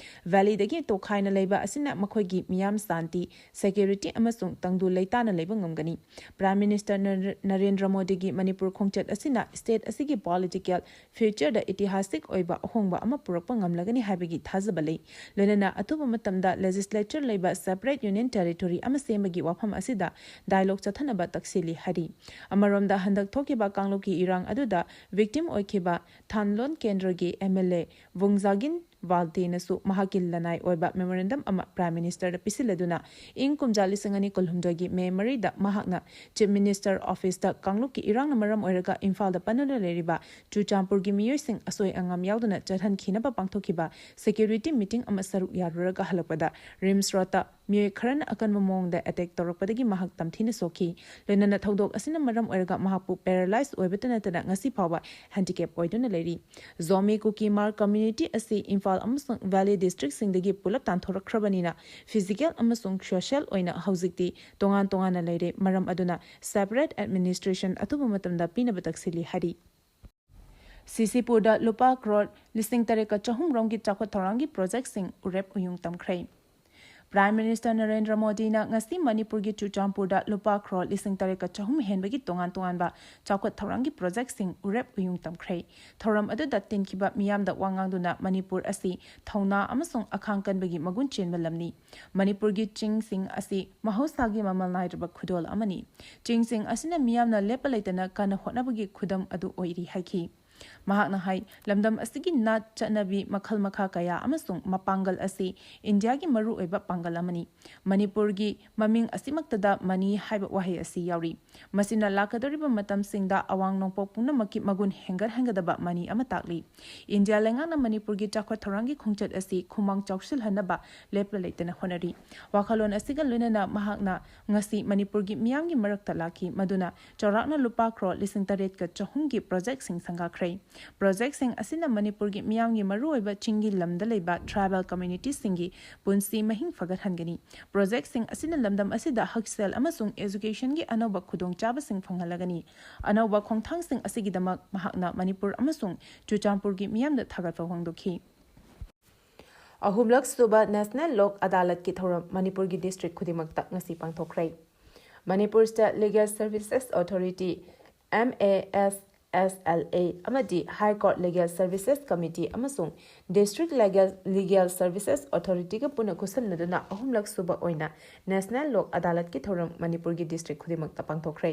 ꯚꯦꯂꯤꯗꯒꯤ ꯇꯣꯈꯥꯏꯅ ꯂꯩꯕ ꯑꯁꯤꯅ ꯃꯈꯣꯏꯒꯤ ꯃꯤꯌꯥꯝ ꯁꯥꯟꯇꯤ, ꯁꯦꯀ꯭ꯌꯨꯔꯤꯇꯤ ꯑꯃꯁꯨꯡ ꯇꯪꯗꯨ ꯂꯩꯇꯥꯅ ꯂꯩꯕ ꯉꯝꯒꯅꯤ꯫ ꯄ꯭ꯔꯥꯏꯝ ꯃꯤꯅꯤꯁꯇꯔ ꯅꯔ-, ꯅꯔꯦꯟꯗ꯭ꯔ ꯃꯣꯗꯤꯒꯤ ꯃꯅꯤꯄꯨꯔ ꯈꯣꯡꯆꯠ ꯑꯁꯤꯅ ꯁ꯭ꯇꯦꯠ ꯑꯁꯤꯒꯤ ꯄꯣꯂꯤꯇꯤꯀꯦꯜ ꯐ꯭ꯌꯨꯆꯔꯗ ꯏꯇꯤꯍꯥꯁꯤꯛ ꯑꯣꯏꯕ ꯑꯍꯣꯡꯕ ꯑꯃ ꯄꯨꯔꯛꯄ ꯉꯝꯂꯒꯅꯤ ꯍꯥꯏꯕꯒꯤ ꯊꯥꯖꯕ ꯂꯩ꯫ ꯂꯣꯏꯅꯅ ꯑꯊꯨꯕ ꯃꯇꯝꯗ ꯂꯦꯖꯤꯁꯂꯦꯆꯔ ꯂꯩꯕ ꯁꯦꯄꯔꯦꯠ ꯌꯨꯅꯤꯌꯟ ꯇꯦꯔꯤꯇꯣꯔꯤ ꯑꯃ ꯁꯦꯝꯕꯒꯤ ꯋꯥꯐꯝ ꯑꯁꯤꯗ ꯗꯥꯏꯂꯣꯒ ꯆꯠꯊꯅꯕ ꯇꯛꯁꯤꯜꯂꯤ ꯍꯥꯏꯔꯤ꯫ ꯑꯃꯔꯣꯝꯗ ꯍꯟꯗꯛ ꯊꯣꯛꯈꯤꯕ ꯀꯥꯡꯂꯨꯞꯀꯤ ꯏꯔꯥꯡ ꯑꯗꯨꯗ ꯚꯤꯛꯇꯤꯝ ꯑꯣꯏꯈꯤꯕ ꯊꯥꯟꯂꯣꯟ ꯀꯦꯟꯗ꯭ꯔꯒꯤ ꯑꯦꯝ ꯑꯦꯜ ꯑꯦ ꯋꯨꯡꯖꯥꯒꯤꯟ ꯋꯥꯜꯇꯦꯅꯁꯨ ꯃꯍꯥꯛꯀꯤ ꯂꯅꯥꯏ ꯑꯣꯏꯕ ꯃꯦꯃꯣꯔꯦꯟꯗꯝ ꯑꯃ ꯄ꯭ꯔꯥꯏꯝ ꯃꯤꯅꯤꯁꯇꯔꯗ ꯄꯤꯁꯤꯜꯂꯗꯨꯅ ꯏꯪ ꯀꯨꯝꯖꯥ ꯂꯤꯁꯤꯡ ꯑꯅꯤ ꯀꯨꯟꯍꯨꯝꯗꯣꯏꯒꯤ ꯃꯦ ꯃꯔꯤꯗ ꯃꯍꯥꯛꯅ ꯆꯤꯐ ꯃꯤꯅꯤꯁꯇꯔ ꯑꯣꯐꯤꯁꯇ ꯀꯥꯡꯂꯨꯞꯀꯤ ꯏꯔꯥꯡꯅ ꯃꯔꯝ ꯑꯣꯏꯔꯒ ꯏꯝꯐꯥꯜꯗ ꯄꯟꯗꯨꯅ ꯂꯩꯔꯤꯕ ꯆꯨꯔꯆꯥꯟꯄꯨꯔꯒꯤ ꯃꯤꯑꯣꯏꯁꯤꯡ ꯑꯁꯣꯏ ꯑꯉꯥꯝ ꯌꯥꯎꯗꯅ ꯆꯠꯍꯟꯈꯤꯅꯕ ꯄꯥꯡꯊꯣꯛꯈꯤꯕ ꯁꯦꯀ꯭ꯌꯨꯔꯤꯇꯤ ꯃꯤꯇꯤꯡ ꯑꯃ ꯁꯔꯨꯛ ꯌꯥꯔꯨꯔꯒ ꯍꯜꯂꯛꯄꯗ ꯔꯤꯝꯁ ꯔꯣꯗꯇ ꯃꯤꯑꯣꯏ ꯈꯔꯅ ꯑꯀꯟꯕ ꯃꯑꯣꯡꯗ ꯑꯦꯇꯦꯛ ꯇꯧꯔꯛꯄꯗꯒꯤ ꯃꯍꯥꯛ ꯇꯝꯊꯤꯅ ꯁꯣꯛꯈꯤ꯫ ꯂꯣꯏꯅꯅ ꯊꯧꯗꯣꯛ ꯑꯁꯤꯅ ꯃꯔꯝ ꯑꯣꯏꯔꯒ ꯃꯍꯥꯛꯄꯨ ꯄꯦꯔꯥꯂꯥꯏꯖ ꯑꯣꯏꯕꯇ ꯅꯠꯇꯅ ꯉꯁꯤ ꯐꯥꯎꯕ ꯍꯦꯟꯗꯤꯀꯦꯞ ꯑꯣꯏꯗꯨꯅ ꯂꯩꯔꯤ꯫ ꯖꯣꯃꯤ ꯀꯨꯀꯤ ꯃꯥꯔ ꯀꯝꯃ꯭ꯌꯨꯅꯤꯇꯤ ꯑꯁꯤ ꯏꯝꯐꯥꯜ ꯑꯃꯁꯨꯡ ꯚꯦꯂꯤ ꯗꯤꯁꯇ꯭ꯔꯤꯛꯁꯤꯡꯗꯒꯤ ꯄꯨꯂꯞ ꯇꯥꯟꯊꯣꯔꯛꯈ꯭ꯔꯕꯅꯤꯅ ꯐꯤꯖꯤꯀꯦꯜ ꯑꯃꯁꯨꯡ ꯁꯣꯁꯤꯌꯦꯜ ꯑꯣꯏꯅ ꯍꯧꯖꯤꯛꯇꯤ ꯇꯣꯉꯥꯟ ꯇꯣꯉꯥꯟꯅ ꯂꯩꯔꯦ꯫ ꯃꯔꯝ ꯑꯗꯨꯅ ꯁꯦꯄꯔꯦꯠ ꯑꯦꯗꯃꯤꯅꯤꯁꯇ꯭ꯔꯦꯁꯟ ꯑꯊꯨꯕ ꯃꯇꯝꯗ ꯄꯤꯅꯕ ꯇꯛꯁꯤꯜꯂꯤ ꯍꯥꯏꯔꯤ꯫ ꯁꯤꯁꯤꯄꯨꯔꯗ ꯂꯨꯄꯥ ꯀ꯭ꯔꯣꯔ ꯂꯤꯁꯤꯡ ꯇꯔꯦꯠꯀ ꯆꯍꯨꯝ ꯔꯣꯝꯒꯤ ꯆꯥꯎꯈꯠ ꯊꯧꯔꯥꯡꯒꯤ ꯄ꯭ꯔꯣꯖꯦꯛꯁꯤꯡ ꯎꯔꯦꯞ ꯎꯌꯨꯡ ꯇꯝꯈ꯭ꯔꯦ꯫ ꯄ꯭ꯔꯥꯏꯝ ꯃꯤꯅꯤꯁꯇꯔ ꯅꯔꯦꯟꯗ꯭ꯔ ꯃꯣꯗꯤꯅ ꯉꯁꯤ ꯃꯅꯤꯄꯨꯔꯒꯤ ꯆꯨꯔꯆꯥꯟꯄꯨꯔꯗ ꯂꯨꯄꯥ ꯀ꯭ꯔꯣꯔ ꯂꯤꯁꯤꯡ ꯇꯔꯦꯠꯀ ꯆꯍꯨꯝ ꯍꯦꯟꯕꯒꯤ ꯇꯣꯉꯥꯟ ꯇꯣꯉꯥꯟꯕ ꯆꯥꯎꯈꯠ ꯊꯧꯔꯥꯡꯒꯤ ꯄ꯭ꯔꯣꯖꯦꯛꯁꯤꯡ ꯎꯔꯦꯞ ꯎꯌꯨꯡ ꯇꯝꯈ꯭ꯔꯦ꯫ ꯊꯧꯔꯝ ꯑꯗꯨꯗ ꯇꯤꯟꯈꯤꯕ ꯃꯤꯌꯥꯝꯗ ꯋꯥ ꯉꯥꯡꯗꯨꯅ ꯃꯅꯤꯄꯨꯔ ꯑꯁꯤ ꯊꯧꯅꯥ ꯑꯃꯁꯨꯡ ꯑꯈꯥꯡ ꯀꯟꯕꯒꯤ ꯃꯒꯨꯟ ꯆꯦꯟꯕ ꯂꯝꯅꯤ꯫ ꯃꯅꯤꯄꯨꯔꯒꯤ ꯆꯤꯡꯁꯤꯡ ꯑꯁꯤ ꯃꯍꯧꯁꯥꯒꯤ ꯃꯃꯜ ꯅꯥꯏꯗ꯭ꯔꯕ ꯈꯨꯗꯣꯜ ꯑꯃꯅꯤ꯫ ꯆꯤꯡꯁꯤꯡ ꯑꯁꯤꯅ ꯃꯤꯌꯥꯝꯅ ꯂꯦꯞꯄ ꯂꯩꯇꯅ ꯀꯟꯅ ꯍꯣꯠꯅꯕꯒꯤ ꯈꯨꯗꯝ ꯑꯗꯨ ꯑꯣꯏꯔꯤ ꯍꯥꯏꯈꯤ꯫ ꯃꯍꯥꯛꯅ ꯍꯥꯏ, ꯂꯝꯗꯝ ꯑꯁꯤꯒꯤ ꯅꯥꯠ, ꯆꯠꯅꯕꯤ, ꯃꯈꯜ ꯃꯈꯥ ꯀꯌꯥ ꯑꯃꯁꯨꯡ ꯃꯄꯥꯡꯒꯜ ꯑꯁꯤ ꯏꯟꯗꯤꯌꯥꯒꯤ ꯃꯔꯨꯑꯣꯏꯕ ꯄꯥꯡꯒꯜ ꯑꯃꯅꯤ꯫ ꯃꯅꯤꯄꯨꯔꯒꯤ ꯃꯃꯤꯡ ꯑꯁꯤꯃꯛꯇꯗ ꯃꯅꯤ ꯍꯥꯏꯕ ꯋꯥꯍꯩ ꯑꯁꯤ ꯌꯥꯎꯔꯤ꯫ ꯃꯁꯤꯅ ꯂꯥꯛꯀꯗꯧꯔꯤꯕ ꯃꯇꯝꯁꯤꯡꯗ ꯑꯋꯥꯡ ꯅꯣꯡꯄꯣꯛ ꯄꯨꯝꯅꯃꯛꯀꯤ ꯃꯒꯨꯟ ꯍꯦꯟꯒꯠꯍꯟꯒꯗꯕ ꯃꯅꯤ ꯑꯃ ꯇꯥꯛꯂꯤ꯫ ꯏꯟꯗꯤꯌꯥ ꯂꯩꯉꯥꯛꯅ ꯃꯅꯤꯄꯨꯔꯒꯤ ꯆꯥꯎꯈꯠ ꯊꯧꯔꯥꯡꯒꯤ ꯈꯣꯡꯆꯠ ꯑꯁꯤ ꯈꯨꯃꯥꯡ ꯆꯥꯎꯁꯤꯜꯍꯟꯅꯕ ꯂꯦꯞꯄ ꯂꯩꯇꯅ ꯍꯣꯠꯅꯔꯤ꯫ ꯋꯥꯈꯜꯂꯣꯟ ꯑꯁꯤꯒ ꯂꯣꯏꯅꯅ ꯃꯍꯥꯛꯅ ꯉꯁꯤ ꯃꯅꯤꯄꯨꯔꯒꯤ ꯃꯤꯌꯥꯝꯒꯤ ꯃꯔꯛꯇ ꯂꯥꯛꯈꯤ, ꯃꯗꯨꯅ ꯆꯥꯎꯔꯥꯛꯅ ꯂꯨꯄꯥ ꯀ꯭ꯔꯣꯔ ꯂꯤꯁꯤꯡ ꯇꯔꯦꯠꯀ ꯆꯍꯨꯝꯒꯤ ꯄ꯭ꯔꯣꯖꯦꯛꯁꯤꯡ ꯁꯪꯒꯥꯈ꯭ꯔꯦ꯫ ꯄ꯭ꯔꯣꯖꯦꯛꯁꯤꯡ ꯑꯁꯤꯅ ꯃꯅꯤꯄꯨꯔꯒꯤ ꯃꯤꯌꯥꯝꯒꯤ ꯃꯔꯨꯑꯣꯏꯕ ꯆꯤꯡꯒꯤ ꯂꯝꯗ ꯂꯩꯕ ꯇ꯭ꯔꯥꯏꯕꯦꯜ ꯀꯝꯃ꯭ꯌꯨꯅꯤꯇꯤꯁꯤꯡꯒꯤ ꯄꯨꯟꯁꯤ ꯃꯍꯤꯡ ꯐꯒꯠꯍꯟꯒꯅꯤ꯫ ꯄ꯭ꯔꯣꯖꯦꯛꯁꯤꯡ ꯑꯁꯤꯅ ꯂꯝꯗꯝ ꯑꯁꯤꯗ ꯍꯛꯁꯦꯜ ꯑꯃꯁꯨꯡ ꯑꯦꯖꯨꯀꯦꯁꯟꯒꯤ ꯑꯅꯧꯕ ꯈꯨꯗꯣꯡꯆꯥꯕꯁꯤꯡ ꯐꯪꯍꯜꯂꯒꯅꯤ꯫ ꯑꯅꯧꯕ ꯈꯣꯡꯊꯥꯡꯁꯤꯡ ꯑꯁꯤꯒꯤꯗꯃꯛ ꯃꯍꯥꯛꯅ ꯃꯅꯤꯄꯨꯔ ꯑꯃꯁꯨꯡ ꯆꯨꯔꯆꯥꯟꯄꯨꯔꯒꯤ ꯃꯤꯌꯥꯝꯗ ꯊꯥꯒꯠꯄ ꯐꯣꯡꯗꯣꯛꯈꯤ꯫ ꯑꯍꯨꯝꯂꯛ ꯁꯨꯕ ꯅꯦꯁꯅꯦꯜ ꯂꯣꯛ ꯑꯗꯥꯂꯠꯀꯤ ꯊꯧꯔꯝ ꯃꯅꯤꯄꯨꯔꯒꯤ ꯗꯤꯁꯇ꯭ꯔꯤꯛ ꯈꯨꯗꯤꯡꯃꯛꯇ ꯉꯁꯤ ꯄꯥꯡꯊꯣꯛꯈ꯭ꯔꯦ꯫ Manipur state legal services authority, M A S S L A, ꯑꯃꯗꯤ high court legal services committee ꯑꯃꯁꯨꯡ ꯗꯤꯁꯇ꯭ꯔꯤꯛ ꯂꯤꯒꯦꯜ, ꯂꯤꯒꯦꯜ ꯁꯔꯚꯤꯁꯦꯁ ꯑꯣꯊꯣꯔꯤꯇꯤꯒ ꯄꯨꯟꯅ ꯈꯨꯠꯁꯝꯅꯗꯨꯅ ꯑꯍꯨꯝꯂꯛ ꯁꯨꯕ ꯑꯣꯏꯅ ꯅꯦꯁꯅꯦꯜ ꯂꯣꯛ ꯑꯗꯥꯂꯠꯀꯤ ꯊꯧꯔꯝ ꯃꯅꯤꯄꯨꯔꯒꯤ ꯗꯤꯁꯇ꯭ꯔꯤꯛ ꯈꯨꯗꯤꯡꯃꯛꯇ ꯄꯥꯡꯊꯣꯛꯈ꯭ꯔꯦ꯫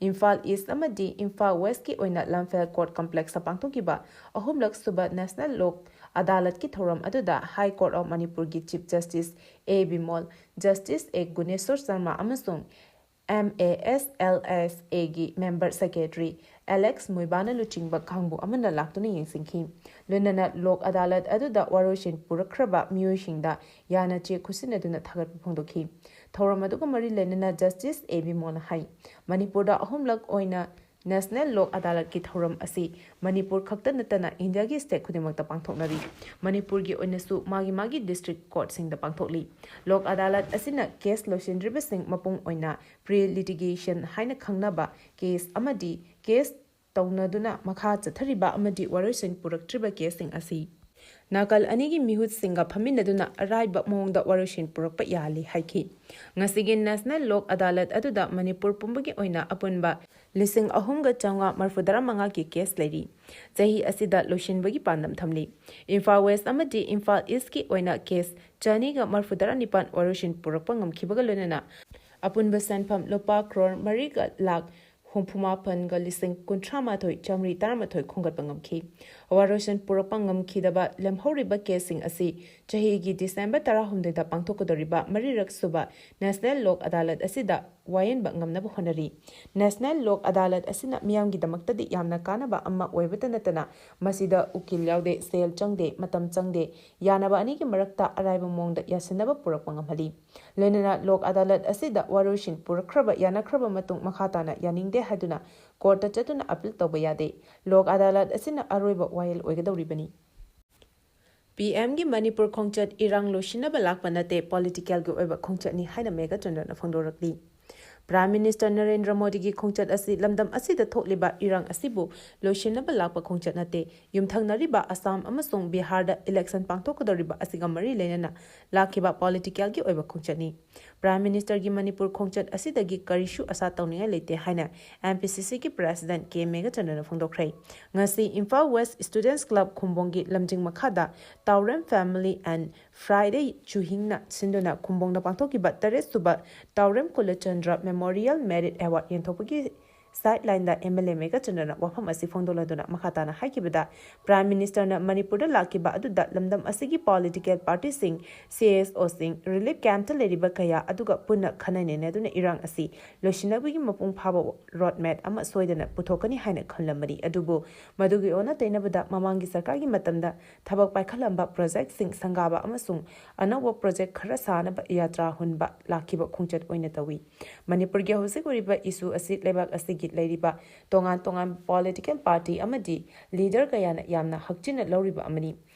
ꯏꯝꯐꯥꯜ ꯏꯁ ꯑꯃꯗꯤ ꯏꯝꯐꯥꯜ ꯋꯦꯁꯀꯤ ꯑꯣꯏꯅ ꯂꯝꯐꯦꯜ ꯀꯣꯔꯠ ꯀꯝꯄ꯭ꯂꯦꯛꯁꯇ ꯄꯥꯡꯊꯣꯛꯈꯤꯕ ꯑꯍꯨꯝꯂꯛ ꯁꯨꯕ ꯅꯦꯁꯅꯦꯜ ꯂꯣꯛ ꯑꯗꯥꯂꯠꯀꯤ ꯊꯧꯔꯝ ꯑꯗꯨꯗ ꯍꯥꯏ ꯀꯣꯔꯠ ꯑꯣꯐ ꯃꯅꯤꯄꯨꯔꯒꯤ ꯆꯤꯐ ꯖꯁꯇꯤꯁ ꯑꯦ ꯕꯤꯃꯣꯜ, ꯖꯁꯇꯤꯁ ꯑꯦ ꯒꯨꯅꯦꯁꯣꯔ ꯁꯔꯃ ꯑꯃꯁꯨꯡ ꯑꯦꯝ ꯑꯦ ꯑꯦꯁ ꯑꯦꯜ ꯑꯦꯁ ꯑꯦꯒꯤ ꯃꯦꯝꯕꯔ ꯁꯦꯀ꯭ꯔꯦꯇꯔꯤ ꯑꯦꯂꯦꯛꯁ ꯃꯣꯏꯕꯥꯅ ꯂꯨꯆꯤꯡꯕ ꯀꯥꯡꯕꯨ ꯑꯃꯅ ꯂꯥꯛꯇꯨꯅ ꯌꯦꯡꯁꯤꯟꯈꯤ꯫ ꯂꯣꯏꯅꯅ ꯂꯣꯛ ꯑꯗꯥꯂꯠ ꯑꯗꯨꯗ ꯋꯥꯔꯣꯏꯁꯤꯟ ꯄꯨꯔꯛꯈ꯭ꯔꯕ ꯃꯤꯑꯣꯏꯁꯤꯡꯗ ꯌꯥꯅ ꯆꯦ ꯈꯨꯠꯁꯤꯟꯅꯗꯨꯅ ꯊꯥꯒꯠꯄ ꯐꯣꯡꯗꯣꯛꯈꯤ꯫ ꯊꯧꯔꯝ ꯑꯗꯨꯒ ꯃꯔꯤ ꯂꯩꯅꯅ ꯖꯁꯇꯤꯁ ꯑꯦ ꯕꯤꯃꯣꯜꯅ ꯍꯥꯏ, ꯃꯅꯤꯄꯨꯔꯗ ꯑꯍꯨꯝꯂꯛ ꯑꯣꯏꯅ ꯅꯦꯁꯅꯦꯜ ꯂꯣꯛ ꯑꯗꯥꯂꯠꯀꯤ ꯊꯧꯔꯝ ꯑꯁꯤ ꯃꯅꯤꯄꯨꯔ ꯈꯛꯇ ꯅꯠꯇꯅ ꯏꯟꯗꯤꯌꯥꯒꯤ ꯁ꯭ꯇꯦꯠ ꯈꯨꯗꯤꯡꯃꯛꯇ ꯄꯥꯡꯊꯣꯛꯅꯔꯤ꯫ ꯃꯅꯤꯄꯨꯔꯒꯤ ꯑꯣꯏꯅꯁꯨ ꯃꯥꯒꯤ ꯃꯥꯒꯤ ꯗꯤꯁꯇ꯭ꯔꯤꯛ ꯀꯣꯔꯠꯁꯤꯡꯗ ꯄꯥꯡꯊꯣꯛꯂꯤ꯫ ꯂꯣꯛ ꯑꯗꯥꯂꯠ ꯑꯁꯤꯅ ꯀꯦꯁ ꯂꯣꯏꯁꯤꯟꯗ꯭ꯔꯤꯕꯁꯤꯡ, ꯃꯄꯨꯡ ꯑꯣꯏꯅ ꯄ꯭ꯔꯤ ꯂꯤꯇꯤꯒꯦꯁꯟ ꯍꯥꯏꯅ ꯈꯪꯅꯕ ꯀꯦꯁ ꯑꯃꯗꯤ ꯀꯦꯁ ꯇꯧꯅꯗꯨꯅ ꯃꯈꯥ ꯆꯠꯊꯔꯤꯕ ꯑꯃꯗꯤ ꯋꯥꯔꯣꯏꯁꯤꯟ ꯄꯨꯔꯛꯇ꯭ꯔꯤꯕ ꯀꯦꯁꯁꯤꯡ ꯑꯁꯤ ꯅꯥꯀꯜ ꯑꯅꯤꯒꯤ ꯃꯤꯍꯨꯠꯁꯤꯡꯒ ꯐꯝꯃꯤꯟꯅꯗꯨꯅ ꯑꯔꯥꯏꯕ ꯃꯑꯣꯡꯗ ꯋꯥꯔꯣꯏꯁꯤꯟ ꯄꯨꯔꯛꯄ ꯌꯥꯍꯜꯂꯤ ꯍꯥꯏꯈꯤ꯫ ꯉꯁꯤꯒꯤ ꯅꯦꯁꯅꯦꯜ ꯂꯣꯛ ꯑꯗꯥꯂꯠ ꯑꯗꯨꯗ ꯃꯅꯤꯄꯨꯔ ꯄꯨꯝꯕꯒꯤ ꯑꯣꯏꯅ ꯑꯄꯨꯟꯕ ꯂꯤꯁꯤꯡ ꯑꯍꯨꯝꯒ ꯆꯥꯝꯃꯉꯥ ꯃꯔꯤꯐꯨꯇꯔꯥ ꯃꯉꯥꯒꯤ ꯀꯦꯁ ꯂꯩꯔꯤ꯫ ꯆꯍꯤ ꯑꯁꯤꯗ ꯂꯣꯏꯁꯤꯟꯕꯒꯤ ꯄꯥꯟꯗꯝ ꯊꯝꯂꯤ꯫ ꯏꯝꯐꯥꯜ ꯋꯦꯁ ꯑꯃꯗꯤ ꯏꯝꯐꯥꯜ ꯏꯁꯀꯤ ꯑꯣꯏꯅ ꯀꯦꯁ ꯆꯅꯤꯒ ꯃꯔꯤꯐꯨꯇꯔꯥ ꯅꯤꯄꯥꯟ ꯋꯥꯔꯣꯏꯁꯤꯟ ꯄꯨꯔꯛꯄ ꯉꯝꯈꯤꯕꯒ ꯂꯣꯏꯅꯅ ꯑꯄꯨꯟꯕ ꯁꯦꯟꯐꯝ ꯂꯨꯄꯥ ꯀ꯭ꯔꯣꯔ ꯃꯔꯤꯒ ꯂꯥꯈ ꯍꯨꯝꯐꯨꯃꯥꯄꯟꯒ ꯂꯤꯁꯤꯡ ꯀꯨꯟꯊ꯭ꯔꯥ ꯃꯥꯊꯣꯏ ꯆꯥꯃꯔꯤ ꯇꯔꯥꯃꯥꯊꯣꯏ ꯈꯣꯝꯒꯠꯄ ꯉꯝꯈꯤ꯫ ꯋꯥꯔꯣꯏꯁꯤꯟ ꯄꯨꯔꯛꯄ ꯉꯝꯈꯤꯗꯕ ꯂꯦꯝꯍꯧꯔꯤꯕ ꯀꯦꯁꯁꯤꯡ ꯑꯁꯤ ꯆꯍꯤꯒꯤ ꯗꯤꯁꯦꯝꯕꯔ ꯇꯔꯥꯍꯨꯝꯗꯣꯏꯗ ꯄꯥꯡꯊꯣꯛꯀꯗꯧꯔꯤꯕ ꯃꯔꯤꯔꯛ ꯁꯨꯕ ꯅꯦꯁꯅꯦꯜ ꯂꯣꯛ ꯑꯗꯥꯂꯠ ꯑꯁꯤꯗ ꯋꯥꯌꯦꯟꯕ ꯉꯝꯅꯕ ꯍꯣꯠꯅꯔꯤ꯫ ꯅꯦꯁꯅꯦꯜ ꯂꯣꯛ ꯑꯗꯥꯂꯠ ꯑꯁꯤꯅ ꯃꯤꯌꯥꯝꯒꯤꯗꯃꯛꯇꯗꯤ ꯌꯥꯝꯅ ꯀꯥꯟꯅꯕ ꯑꯃ ꯑꯣꯏꯕꯇ ꯅꯠꯇꯅ, ꯃꯁꯤꯗ ꯎꯀꯤꯜ ꯌꯥꯎꯗꯦ, ꯁꯦꯜ ꯆꯪꯗꯦ, ꯃꯇꯝ ꯆꯪꯗꯦ, ꯌꯥꯅꯕ ꯑꯅꯤꯒꯤ ꯃꯔꯛꯇ ꯑꯔꯥꯏꯕ ꯃꯑꯣꯡꯗ ꯌꯥꯁꯤꯟꯅꯕ ꯄꯨꯔꯛꯄ ꯉꯝꯍꯜꯂꯤ꯫ ꯂꯣꯏꯅꯅ ꯂꯣꯛ ꯑꯗꯥꯂꯠ ꯑꯁꯤꯗ ꯋꯥꯔꯣꯏꯁꯤꯟ ꯄꯨꯔꯛꯈ꯭ꯔꯕ, ꯌꯥꯅꯈ꯭ꯔꯕ ꯃꯇꯨꯡ ꯃꯈꯥ ꯇꯥꯅ ꯌꯥꯅꯤꯡꯗꯦ ꯍꯥꯏꯗꯨꯅ ꯀꯣꯔꯠꯇ ꯆꯠꯇꯨꯅ ꯑꯄꯤꯜ ꯇꯧꯕ ꯌꯥꯗꯦ꯫ ꯂꯣꯛ ꯑꯗꯥꯂꯠ ꯑꯁꯤꯅ ꯑꯔꯣꯏꯕ ꯋꯥꯌꯦꯜ ꯑꯣꯏꯒꯗꯧꯔꯤꯕꯅꯤ꯫ ꯄꯤ ꯑꯦꯝꯒꯤ ꯃꯅꯤꯄꯨꯔ ꯈꯣꯡꯆꯠ ꯏꯔꯥꯡ ꯂꯣꯏꯁꯤꯟꯅꯕ ꯂꯥꯛꯄ ꯅꯠꯇꯦ, ꯄꯣꯂꯤꯇꯤꯀꯦꯜꯒꯤ ꯑꯣꯏꯕ ꯈꯣꯡꯆꯠꯅꯤ ꯍꯥꯏꯅ ꯃꯦꯘꯆꯟꯗ꯭ꯔꯅ ꯐꯣꯡꯗꯣꯔꯛꯂꯤ꯫ ꯄ꯭ꯔꯥꯏꯝ ꯃꯤꯅꯤꯁꯇꯔ ꯅꯔꯦꯟꯗ꯭ꯔ ꯃꯣꯗꯤꯒꯤ ꯈꯣꯡꯆꯠ ꯑꯁꯤ ꯂꯝꯗꯝ ꯑꯁꯤꯗ ꯊꯣꯛꯂꯤꯕ ꯏꯔꯥꯡ ꯑꯁꯤꯕꯨ ꯂꯣꯏꯁꯤꯟꯅꯕ ꯂꯥꯛꯄ ꯈꯣꯡꯆꯠ ꯅꯠꯇꯦ꯫ ꯌꯨꯝꯊꯪꯅꯔꯤꯕ ꯑꯁꯥꯝ ꯑꯃꯁꯨꯡ ꯕꯤꯍꯥꯔꯗ ꯏꯂꯦꯛꯁꯟ ꯄꯥꯡꯊꯣꯛꯀꯗꯧꯔꯤꯕ ꯑꯁꯤꯒ ꯃꯔꯤ ꯂꯩꯅꯅ ꯂꯥꯛꯈꯤꯕ ꯄꯣꯂꯤꯇꯤꯀꯦꯜꯒꯤ ꯑꯣꯏꯕ ꯈꯣꯡꯆꯠꯅꯤ꯫ ꯄ꯭ꯔꯥꯏꯝ ꯃꯤꯅꯤꯁꯇꯔꯒꯤ ꯃꯅꯤꯄꯨꯔ ꯈꯣꯡꯆꯠ ꯑꯁꯤꯗꯒꯤ ꯀꯔꯤꯁꯨ ꯑꯁꯥ ꯇꯧꯅꯤꯡꯉꯥꯏ ꯂꯩꯇꯦ ꯍꯥꯏꯅ ꯑꯦꯝ ꯄꯤ ꯁꯤ ꯁꯤꯒꯤ ꯄ꯭ꯔꯦꯁꯤꯗꯦꯟꯠ ꯀꯦ ꯃꯦꯘꯆꯟꯗ꯭ꯔꯅ ꯐꯣꯡꯗꯣꯛꯈ꯭ꯔꯦ꯫ ꯉꯁꯤ ꯏꯝꯐꯥꯜ ꯋꯦꯁ ꯁ꯭ꯇꯨꯗꯦꯟꯠꯁ ꯀ꯭ꯂꯕ ꯈꯨꯝꯕꯣꯡꯒꯤ ꯂꯝꯖꯤꯡ ꯃꯈꯥꯗ ꯇꯥꯎꯔꯦꯝ ꯐꯦꯃꯤꯂꯤ ꯑꯦꯟ ꯐ꯭ꯔꯥꯏꯗꯦ ꯆꯨꯍꯤꯡꯅ ꯁꯤꯟꯗꯨꯅ ꯈꯨꯝꯕꯣꯡꯗ ꯄꯥꯡꯊꯣꯛꯈꯤꯕ ꯇꯔꯦꯠ ꯁꯨꯕ ꯇꯥꯎꯔꯦꯝ ꯀꯨꯂꯆꯟꯗ꯭ꯔ ꯃꯦꯃꯣꯔꯤꯌꯦꯜ ꯃꯦꯔꯤꯠ ꯑꯦꯋꯥꯔꯗ ꯌꯦꯟꯊꯣꯛꯄꯒꯤ ꯁꯥꯏꯗ ꯂꯥꯏꯟꯗ ꯑꯦꯝ ꯑꯦꯜ ꯑꯦ ꯃꯦꯘꯆꯟꯗ꯭ꯔꯅ ꯋꯥꯐꯝ ꯑꯁꯤ ꯐꯣꯡꯗꯣꯛꯂꯗꯨꯅ ꯃꯈꯥ ꯇꯥꯅ ꯍꯥꯏꯈꯤꯕꯗ, ꯄ꯭ꯔꯥꯏꯝ ꯃꯤꯅꯤꯁꯇꯔꯅ ꯃꯅꯤꯄꯨꯔꯗ ꯂꯥꯛꯈꯤꯕ ꯑꯗꯨꯗ ꯂꯝꯗꯝ ꯑꯁꯤꯒꯤ ꯄꯣꯂꯤꯇꯤꯀꯦꯜ ꯄꯥꯔꯇꯤꯁꯤꯡ, ꯁꯤ ꯑꯦꯁ ꯑꯣꯁꯤꯡ, ꯔꯤꯂꯤꯐ ꯀꯦꯝꯞꯇ ꯂꯩꯔꯤꯕ ꯀꯌꯥ ꯑꯗꯨꯒ ꯄꯨꯟꯅ ꯈꯟꯅ ꯅꯩꯅꯗꯨꯅ ꯏꯔꯥꯡ ꯑꯁꯤ ꯂꯣꯏꯁꯤꯟꯅꯕꯒꯤ ꯃꯄꯨꯡ ꯐꯥꯕ ꯔꯣꯗ ꯃꯦꯞ ꯑꯃ ꯁꯣꯏꯗꯅ ꯄꯨꯊꯣꯛꯀꯅꯤ ꯍꯥꯏꯅ ꯈꯜꯂꯝꯕꯅꯤ꯫ ꯑꯗꯨꯕꯨ ꯃꯗꯨꯒꯤ ꯑꯣꯟꯅ ꯇꯩꯅꯕꯗ ꯃꯃꯥꯡꯒꯤ ꯁꯔꯀꯥꯔꯒꯤ ꯃꯇꯝꯗ ꯊꯕꯛ ꯄꯥꯏꯈꯠꯂꯝꯕ ꯄ꯭ꯔꯣꯖꯦꯛꯁꯤꯡ ꯁꯪꯒꯥꯕ ꯑꯃꯁꯨꯡ ꯑꯅꯧꯕ ꯄ꯭ꯔꯣꯖꯦꯛ ꯈꯔ ꯁꯥꯅꯕ ꯌꯥꯇ꯭ꯔꯥ ꯍꯨꯟꯕ ꯂꯥꯛꯈꯤꯕ ꯈꯣꯡꯆꯠ ꯑꯣꯏꯅ ꯇꯧꯏ꯫ ꯃꯅꯤꯄꯨꯔꯒꯤ ꯍꯧꯖꯤꯛ ꯑꯣꯏꯔꯤꯕ ꯏꯁꯨ ꯑꯁꯤ ꯂꯩꯕꯥꯛ ꯑꯁꯤꯒꯤ ꯂꯩꯔꯤꯕ ꯇꯣꯉꯥꯟ ꯇꯣꯉꯥꯟꯕ ꯄꯣꯂꯤꯇꯤꯀꯦꯜ ꯄꯥꯔꯇꯤ ꯑꯃꯗꯤ ꯂꯤꯗꯔ ꯀꯌꯥꯅ ꯌꯥꯝꯅ ꯍꯛꯆꯤꯟꯅ ꯂꯧꯔꯤꯕ ꯑꯃꯅꯤ꯫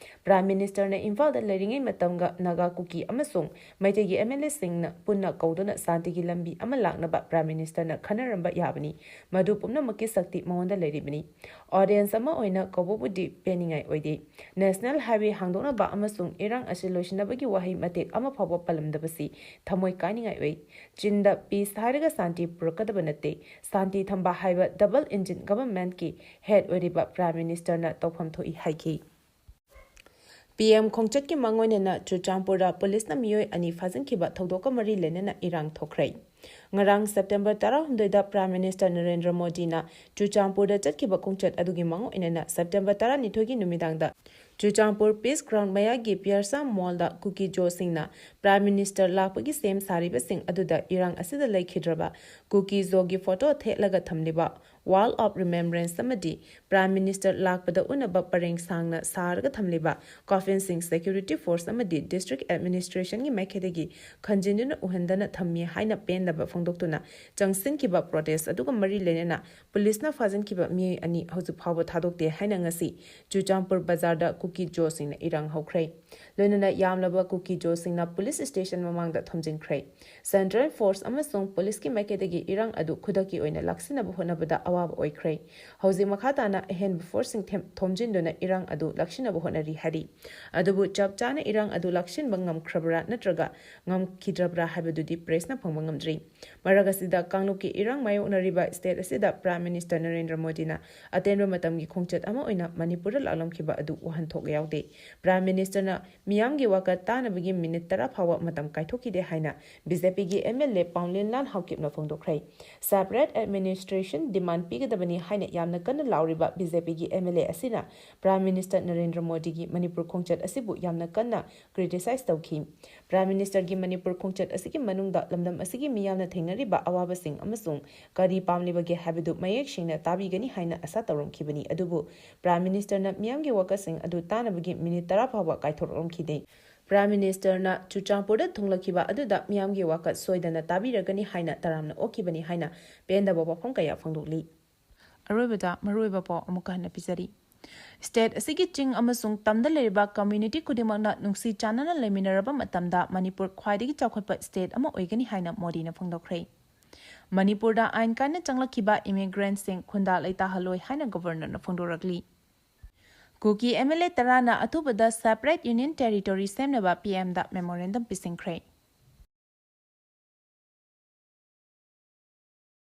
ꯄ꯭ꯔꯥꯏꯝ ꯃꯤꯅꯤꯁꯇꯔꯅ ꯏꯝꯐꯥꯜꯗ ꯂꯩꯔꯤꯉꯩ ꯃꯇꯝꯒ ꯅꯥꯒꯥ, ꯀꯨꯀꯤ ꯑꯃꯁꯨꯡ ꯃꯩꯇꯩꯒꯤ ꯑꯦꯝ ꯑꯦꯜ ꯑꯦꯁꯤꯡꯅ ꯄꯨꯟꯅ ꯀꯧꯗꯨꯅ ꯁꯥꯟꯇꯤꯒꯤ ꯂꯝꯕꯤ ꯑꯃ ꯂꯥꯛꯅꯕ ꯄ꯭ꯔꯥꯏꯝ ꯃꯤꯅꯤꯁꯇꯔꯅ ꯈꯟꯅꯔꯝꯕ ꯌꯥꯕꯅꯤ꯫ ꯃꯗꯨ ꯄꯨꯝꯅꯃꯛꯀꯤ ꯁꯛꯇꯤ ꯃꯉꯣꯟꯗ ꯂꯩꯔꯤꯕꯅꯤ꯫ ꯑꯣꯗꯤꯌꯦꯟꯁ ꯑꯃ ꯑꯣꯏꯅ ꯀꯧꯕꯕꯨꯗꯤ ꯄꯦꯟꯅꯤꯡꯉꯥꯏ ꯑꯣꯏꯗꯦ꯫ ꯅꯦꯁꯅꯦꯜ ꯍꯥꯏꯋꯦ ꯍꯥꯡꯗꯣꯛꯅꯕ ꯑꯃꯁꯨꯡ ꯏꯔꯥꯡ ꯑꯁꯤ ꯂꯣꯏꯁꯤꯟꯅꯕꯒꯤ ꯋꯥꯍꯩ ꯃꯇꯦꯛ ꯑꯃ ꯐꯥꯎꯕ ꯄꯜꯂꯝꯗꯕꯁꯤ ꯊꯃꯣꯏ ꯀꯥꯏꯅꯤꯡꯉꯥꯏ ꯑꯣꯏ꯫ ꯆꯤꯟꯗ ꯄꯤꯁ ꯍꯥꯏꯔꯒ ꯁꯥꯟꯇꯤ ꯄꯨꯔꯛꯀꯗꯕ ꯅꯠꯇꯦ꯫ ꯁꯥꯟꯇꯤ ꯊꯝꯕ ꯍꯥꯏꯕ ꯗꯕꯜ ꯏꯟꯖꯤꯟ ꯒꯚꯔꯟꯃꯦꯟꯠꯀꯤ ꯍꯦꯗ ꯑꯣꯏꯔꯤꯕ ꯄ꯭ꯔꯥꯏꯝ ꯃꯤꯅꯤꯁꯇꯔꯅ ꯇꯧꯐꯝ ꯊꯣꯛꯏ ꯍꯥꯏꯈꯤ꯫ ꯄꯤ ꯑꯦꯝ ꯈꯣꯡꯆꯠꯀꯤ ꯃꯥꯡꯑꯣꯏꯅꯅ ꯆꯨꯔꯆꯥꯟꯄꯨꯔꯗ ꯄꯨꯂꯤꯁꯅ ꯃꯤꯑꯣꯏ ꯑꯅꯤ ꯐꯥꯖꯤꯟꯈꯤꯕ ꯊꯧꯗꯣꯛꯀ ꯃꯔꯤ ꯂꯩꯅꯅ ꯏꯔꯥꯡ ꯊꯣꯛꯈ꯭ꯔꯦ꯫ ꯉꯔꯥꯡ September ꯇꯔꯥꯍꯨꯝꯗꯣꯏꯗ Prime Minister ꯅꯔꯦꯟꯗ꯭ꯔ ꯃꯣꯗꯤꯅ ꯆꯨꯔꯆꯥꯟꯄꯨꯔꯗ ꯆꯠꯈꯤꯕ ꯈꯣꯡꯆꯠ ꯑꯗꯨꯒꯤ ꯃꯥꯡꯑꯣꯏꯅꯅ September ꯇꯔꯥꯅꯤꯊꯣꯏꯒꯤ ꯅꯨꯃꯤꯗꯥꯡꯗ ꯆꯨꯔꯆꯥꯟꯄꯨꯔ Peace Ground ꯃꯌꯥꯒꯤ ꯄꯤꯌꯔꯁꯥ ꯃꯣꯜꯗ ꯀꯨꯀꯤ ꯖꯣꯁꯤꯡꯅ Prime Minister ꯂꯥꯛꯄꯒꯤ ꯁꯦꯝ ꯁꯥꯔꯤꯕꯁꯤꯡ ꯑꯗꯨꯗ ꯏꯔꯥꯡ ꯑꯁꯤꯗ ꯂꯩꯈꯤꯗ꯭ꯔꯕ ꯀꯨꯀꯤ ꯖꯣꯒꯤ ꯐꯣꯇꯣ ꯊꯦꯠꯂꯒ ꯊꯝꯂꯤꯕ Wall of Remembrance ꯑꯃꯗꯤ Prime Minister ꯂꯥꯛꯄꯗ ꯎꯅꯕ ꯄꯔꯦꯡ ꯁꯥꯡꯅ ꯁꯥꯔꯒ ꯊꯝꯂꯤꯕ ꯀꯣꯐꯤꯟꯁꯤꯡ security force ꯑꯃꯗꯤ district administrationꯒꯤ ꯃꯥꯏꯀꯩꯗꯒꯤ ꯈꯟꯖꯤꯟꯗꯨꯅ ꯎꯍꯟꯗꯅ ꯊꯝꯃꯤ ꯍꯥꯏꯅ ꯄꯦꯟꯗꯕ ꯐꯣꯡꯗꯣꯛꯇꯨꯅ ꯆꯪꯁꯤꯟꯈꯤꯕ protest ꯑꯗꯨꯒ ꯃꯔꯤ ꯂꯩꯅꯅ ꯄꯨꯂꯤꯁꯅ ꯐꯥꯖꯤꯟꯈꯤꯕ ꯃꯤꯑꯣꯏ ꯑꯅꯤ ꯍꯧꯖꯤꯛ ꯐꯥꯎꯕ ꯊꯥꯗꯣꯛꯇꯦ ꯍꯥꯏꯅ ꯉꯁꯤ ꯆꯨꯔꯆꯥꯟꯄꯨꯔ ꯕꯖꯥꯔꯗ ꯀꯨꯀꯤ ꯖꯣꯁꯤꯡꯅ ꯏꯔꯥꯡ ꯍꯧꯈ꯭ꯔꯦ꯫ ꯂꯣꯏꯅꯅ ꯌꯥꯝꯂꯕ ꯀꯨꯀꯤ ꯖꯣꯁꯤꯡꯅ ꯄꯨꯂꯤꯁ station ꯃꯃꯥꯡꯗ ꯊꯣꯝꯖꯤꯟꯈ꯭ꯔꯦ꯫ Central force ꯑꯃꯁꯨꯡ ꯄꯨꯂꯤꯁꯀꯤ ꯃꯥꯏꯀꯩꯗꯒꯤ ꯏꯔꯥꯡ ꯑꯗꯨ ꯈꯨꯗꯛꯀꯤ ꯑꯣꯏꯅ ꯂꯥꯛꯁꯤꯟꯅꯕ ꯍꯣꯠꯅꯕꯗ ꯑꯋꯥꯕ ꯑꯣꯏꯈ꯭ꯔꯦ꯫ ꯍꯧꯖꯤꯛ ꯃꯈꯥ ꯇꯥꯅ ꯑꯍꯦꯟꯕ forceꯁꯤꯡ ꯊꯦꯝ-, ꯊꯣꯝꯖꯤꯟꯗꯨꯅ ꯏꯔꯥꯡ ꯑꯗꯨ ꯂꯥꯛꯁꯤꯟꯅꯕ ꯍꯣꯠꯅꯔꯤ ꯍꯥꯏꯔꯤ꯫ ꯑꯗꯨꯕꯨ ꯆꯞ ꯆꯥꯅ ꯏꯔꯥꯡ ꯑꯗꯨ ꯂꯥꯛꯁꯤꯟꯕ ꯉꯝꯈ꯭ꯔꯕ꯭ꯔꯥ ꯅꯠꯇ꯭ꯔꯒ ꯉꯝꯈꯤꯗ꯭ꯔꯕ꯭ꯔꯥ ꯍꯥꯏꯕꯗꯨꯗꯤ pressꯅ ꯐꯪꯕ ꯉꯝꯗ꯭ꯔꯤ꯫ ꯃꯔꯛ ꯑꯁꯤꯗ ꯀꯥꯡꯂꯨꯞꯀꯤ ꯏꯔꯥꯡ ꯃꯥꯌꯣꯛꯅꯔꯤꯕ state ꯑꯁꯤꯗ Prime Minister ꯅꯔꯦꯟꯗ꯭ꯔ ꯃꯣꯗꯤꯅ ꯑꯇꯦꯟꯕ ꯃꯇꯝꯒꯤ ꯈꯣꯡꯆꯠ ꯑꯃ ꯑꯣꯏꯅ ꯃꯅꯤꯄꯨꯔꯗ ꯂꯥꯛꯂꯝꯈꯤꯕ ꯑꯗꯨ ꯋꯥꯍꯟꯊꯣꯛ ꯌꯥꯎꯗꯦ꯫ Prime Ministerꯅ ꯃꯤꯌꯥꯝꯒꯤ ꯋꯥꯀꯠ ꯇꯥꯅꯕꯒꯤ minute ꯇꯔꯥ ꯐꯥꯎꯕ ꯃꯇꯝ ꯀꯥꯏꯊꯣꯛꯈꯤꯗꯦ ꯍꯥꯏꯅ BJPꯒꯤ MLA ꯄꯥꯎꯂꯤꯟꯂꯥꯜ ꯍꯥꯎꯀꯤꯞꯅ ꯐꯣꯡꯗꯣꯛꯈ꯭ꯔꯦ꯫ Separate administration demand ꯄꯤꯒꯗꯕꯅꯤ ꯍꯥꯏꯅ ꯌꯥꯝꯅ ꯀꯟꯅ ꯂꯥꯎꯔꯤꯕ BJPꯒꯤ MLA ꯑꯁꯤꯅ Prime Minister ꯅꯔꯦꯟꯗ꯭ꯔ ꯃꯣꯗꯤꯒꯤ ꯃꯅꯤꯄꯨꯔ ꯈꯣꯡꯆꯠ ꯑꯁꯤꯕꯨ ꯌꯥꯝꯅ ꯀꯟꯅ criticize ꯇꯧꯈꯤ꯫ Prime Ministerꯒꯤ ꯃꯅꯤꯄꯨꯔ ꯈꯣꯡꯆꯠ ꯑꯁꯤꯒꯤ ꯃꯅꯨꯡꯗ ꯂꯝꯗꯝ ꯑꯁꯤꯒꯤ ꯃꯤꯌꯥꯝꯅ ꯊꯦꯡꯅꯔꯤꯕ ꯑꯋꯥꯕꯁꯤꯡ ꯑꯃꯁꯨꯡ ꯀꯔꯤ ꯄꯥꯝꯂꯤꯕꯒꯦ ꯍꯥꯏꯕꯗꯨ ꯃꯌꯦꯛ ꯁꯦꯡꯅ ꯇꯥꯕꯤꯒꯅꯤ ꯍꯥꯏꯅ ꯑꯁꯥ ꯇꯧꯔꯝꯈꯤꯕꯅꯤ꯫ ꯑꯗꯨꯕꯨ Prime Ministerꯅ ꯃꯤꯌꯥꯝꯒꯤ ꯋꯥꯀꯠꯁꯤꯡ ꯑꯗꯨ ꯇꯥꯅꯕꯒꯤ minute ꯇꯔꯥ ꯐꯥꯎꯕ ꯀꯥꯏꯊꯣꯔꯛꯂꯝꯈꯤꯗꯦ꯫ Prime Ministerꯅ ꯆꯨꯔꯆꯥꯟꯄꯨꯔꯗ ꯊꯨꯡꯂꯈꯤꯕ ꯑꯗꯨꯗ ꯃꯤꯌꯥꯝꯒꯤ ꯋꯥꯀꯠ ꯁꯣꯏꯗꯅ ꯇꯥꯕꯤꯔꯒꯅꯤ ꯍꯥꯏꯅ ꯇꯔꯥꯝꯅ ꯑꯣꯛꯈꯤꯕꯅꯤ ꯍꯥꯏꯅ ꯄꯦꯟꯗꯕ ꯋꯥꯐꯝ ꯀꯌꯥ ꯐꯣꯡꯗꯣꯛꯂꯤ꯫ ꯑꯔꯣꯏꯕꯗ ꯃꯔꯨꯑꯣꯏꯕ ꯄꯥꯎ ꯑꯃꯨꯛꯀ ꯍꯟꯅ ꯄꯤꯖꯔꯤ꯫ State ꯑꯁꯤꯒꯤ ꯆꯤꯡ ꯑꯃꯁꯨꯡ ꯇꯝꯗ ꯂꯩꯔꯤꯕ community ꯈꯨꯗꯤꯡꯃꯛꯅ ꯅꯨꯡꯁꯤ ꯆꯥꯟꯅꯅ ꯂꯩꯃꯤꯟꯅꯔꯕ ꯃꯇꯝꯗ ꯃꯅꯤꯄꯨꯔ ꯈ꯭ꯋꯥꯏꯗꯒꯤ ꯆꯥꯎꯈꯠꯄ state ꯑꯃ ꯑꯣꯏꯒꯅꯤ ꯍꯥꯏꯅ ꯃꯣꯗꯤꯅ ꯐꯣꯡꯗꯣꯛꯈ꯭ꯔꯦ꯫ ꯃꯅꯤꯄꯨꯔꯗ ꯑꯥꯏꯟ ꯀꯥꯏꯅ ꯆꯪꯂꯛꯈꯤꯕ immigrantꯁꯤꯡ ꯈꯨꯟꯗꯥ ꯂꯩꯇꯥꯍꯜꯂꯣꯏ ꯍꯥꯏꯅ Governorꯅ ꯐꯣꯡꯗꯣꯔꯛꯂꯤ꯫ ꯀꯨꯀꯤ MLA ꯇꯔꯥꯅ ꯑꯊꯨꯕꯗ separate union territory ꯁꯦꯝꯅꯕ PMꯗ memorandum ꯄꯤꯁꯤꯟꯈ꯭ꯔꯦ꯫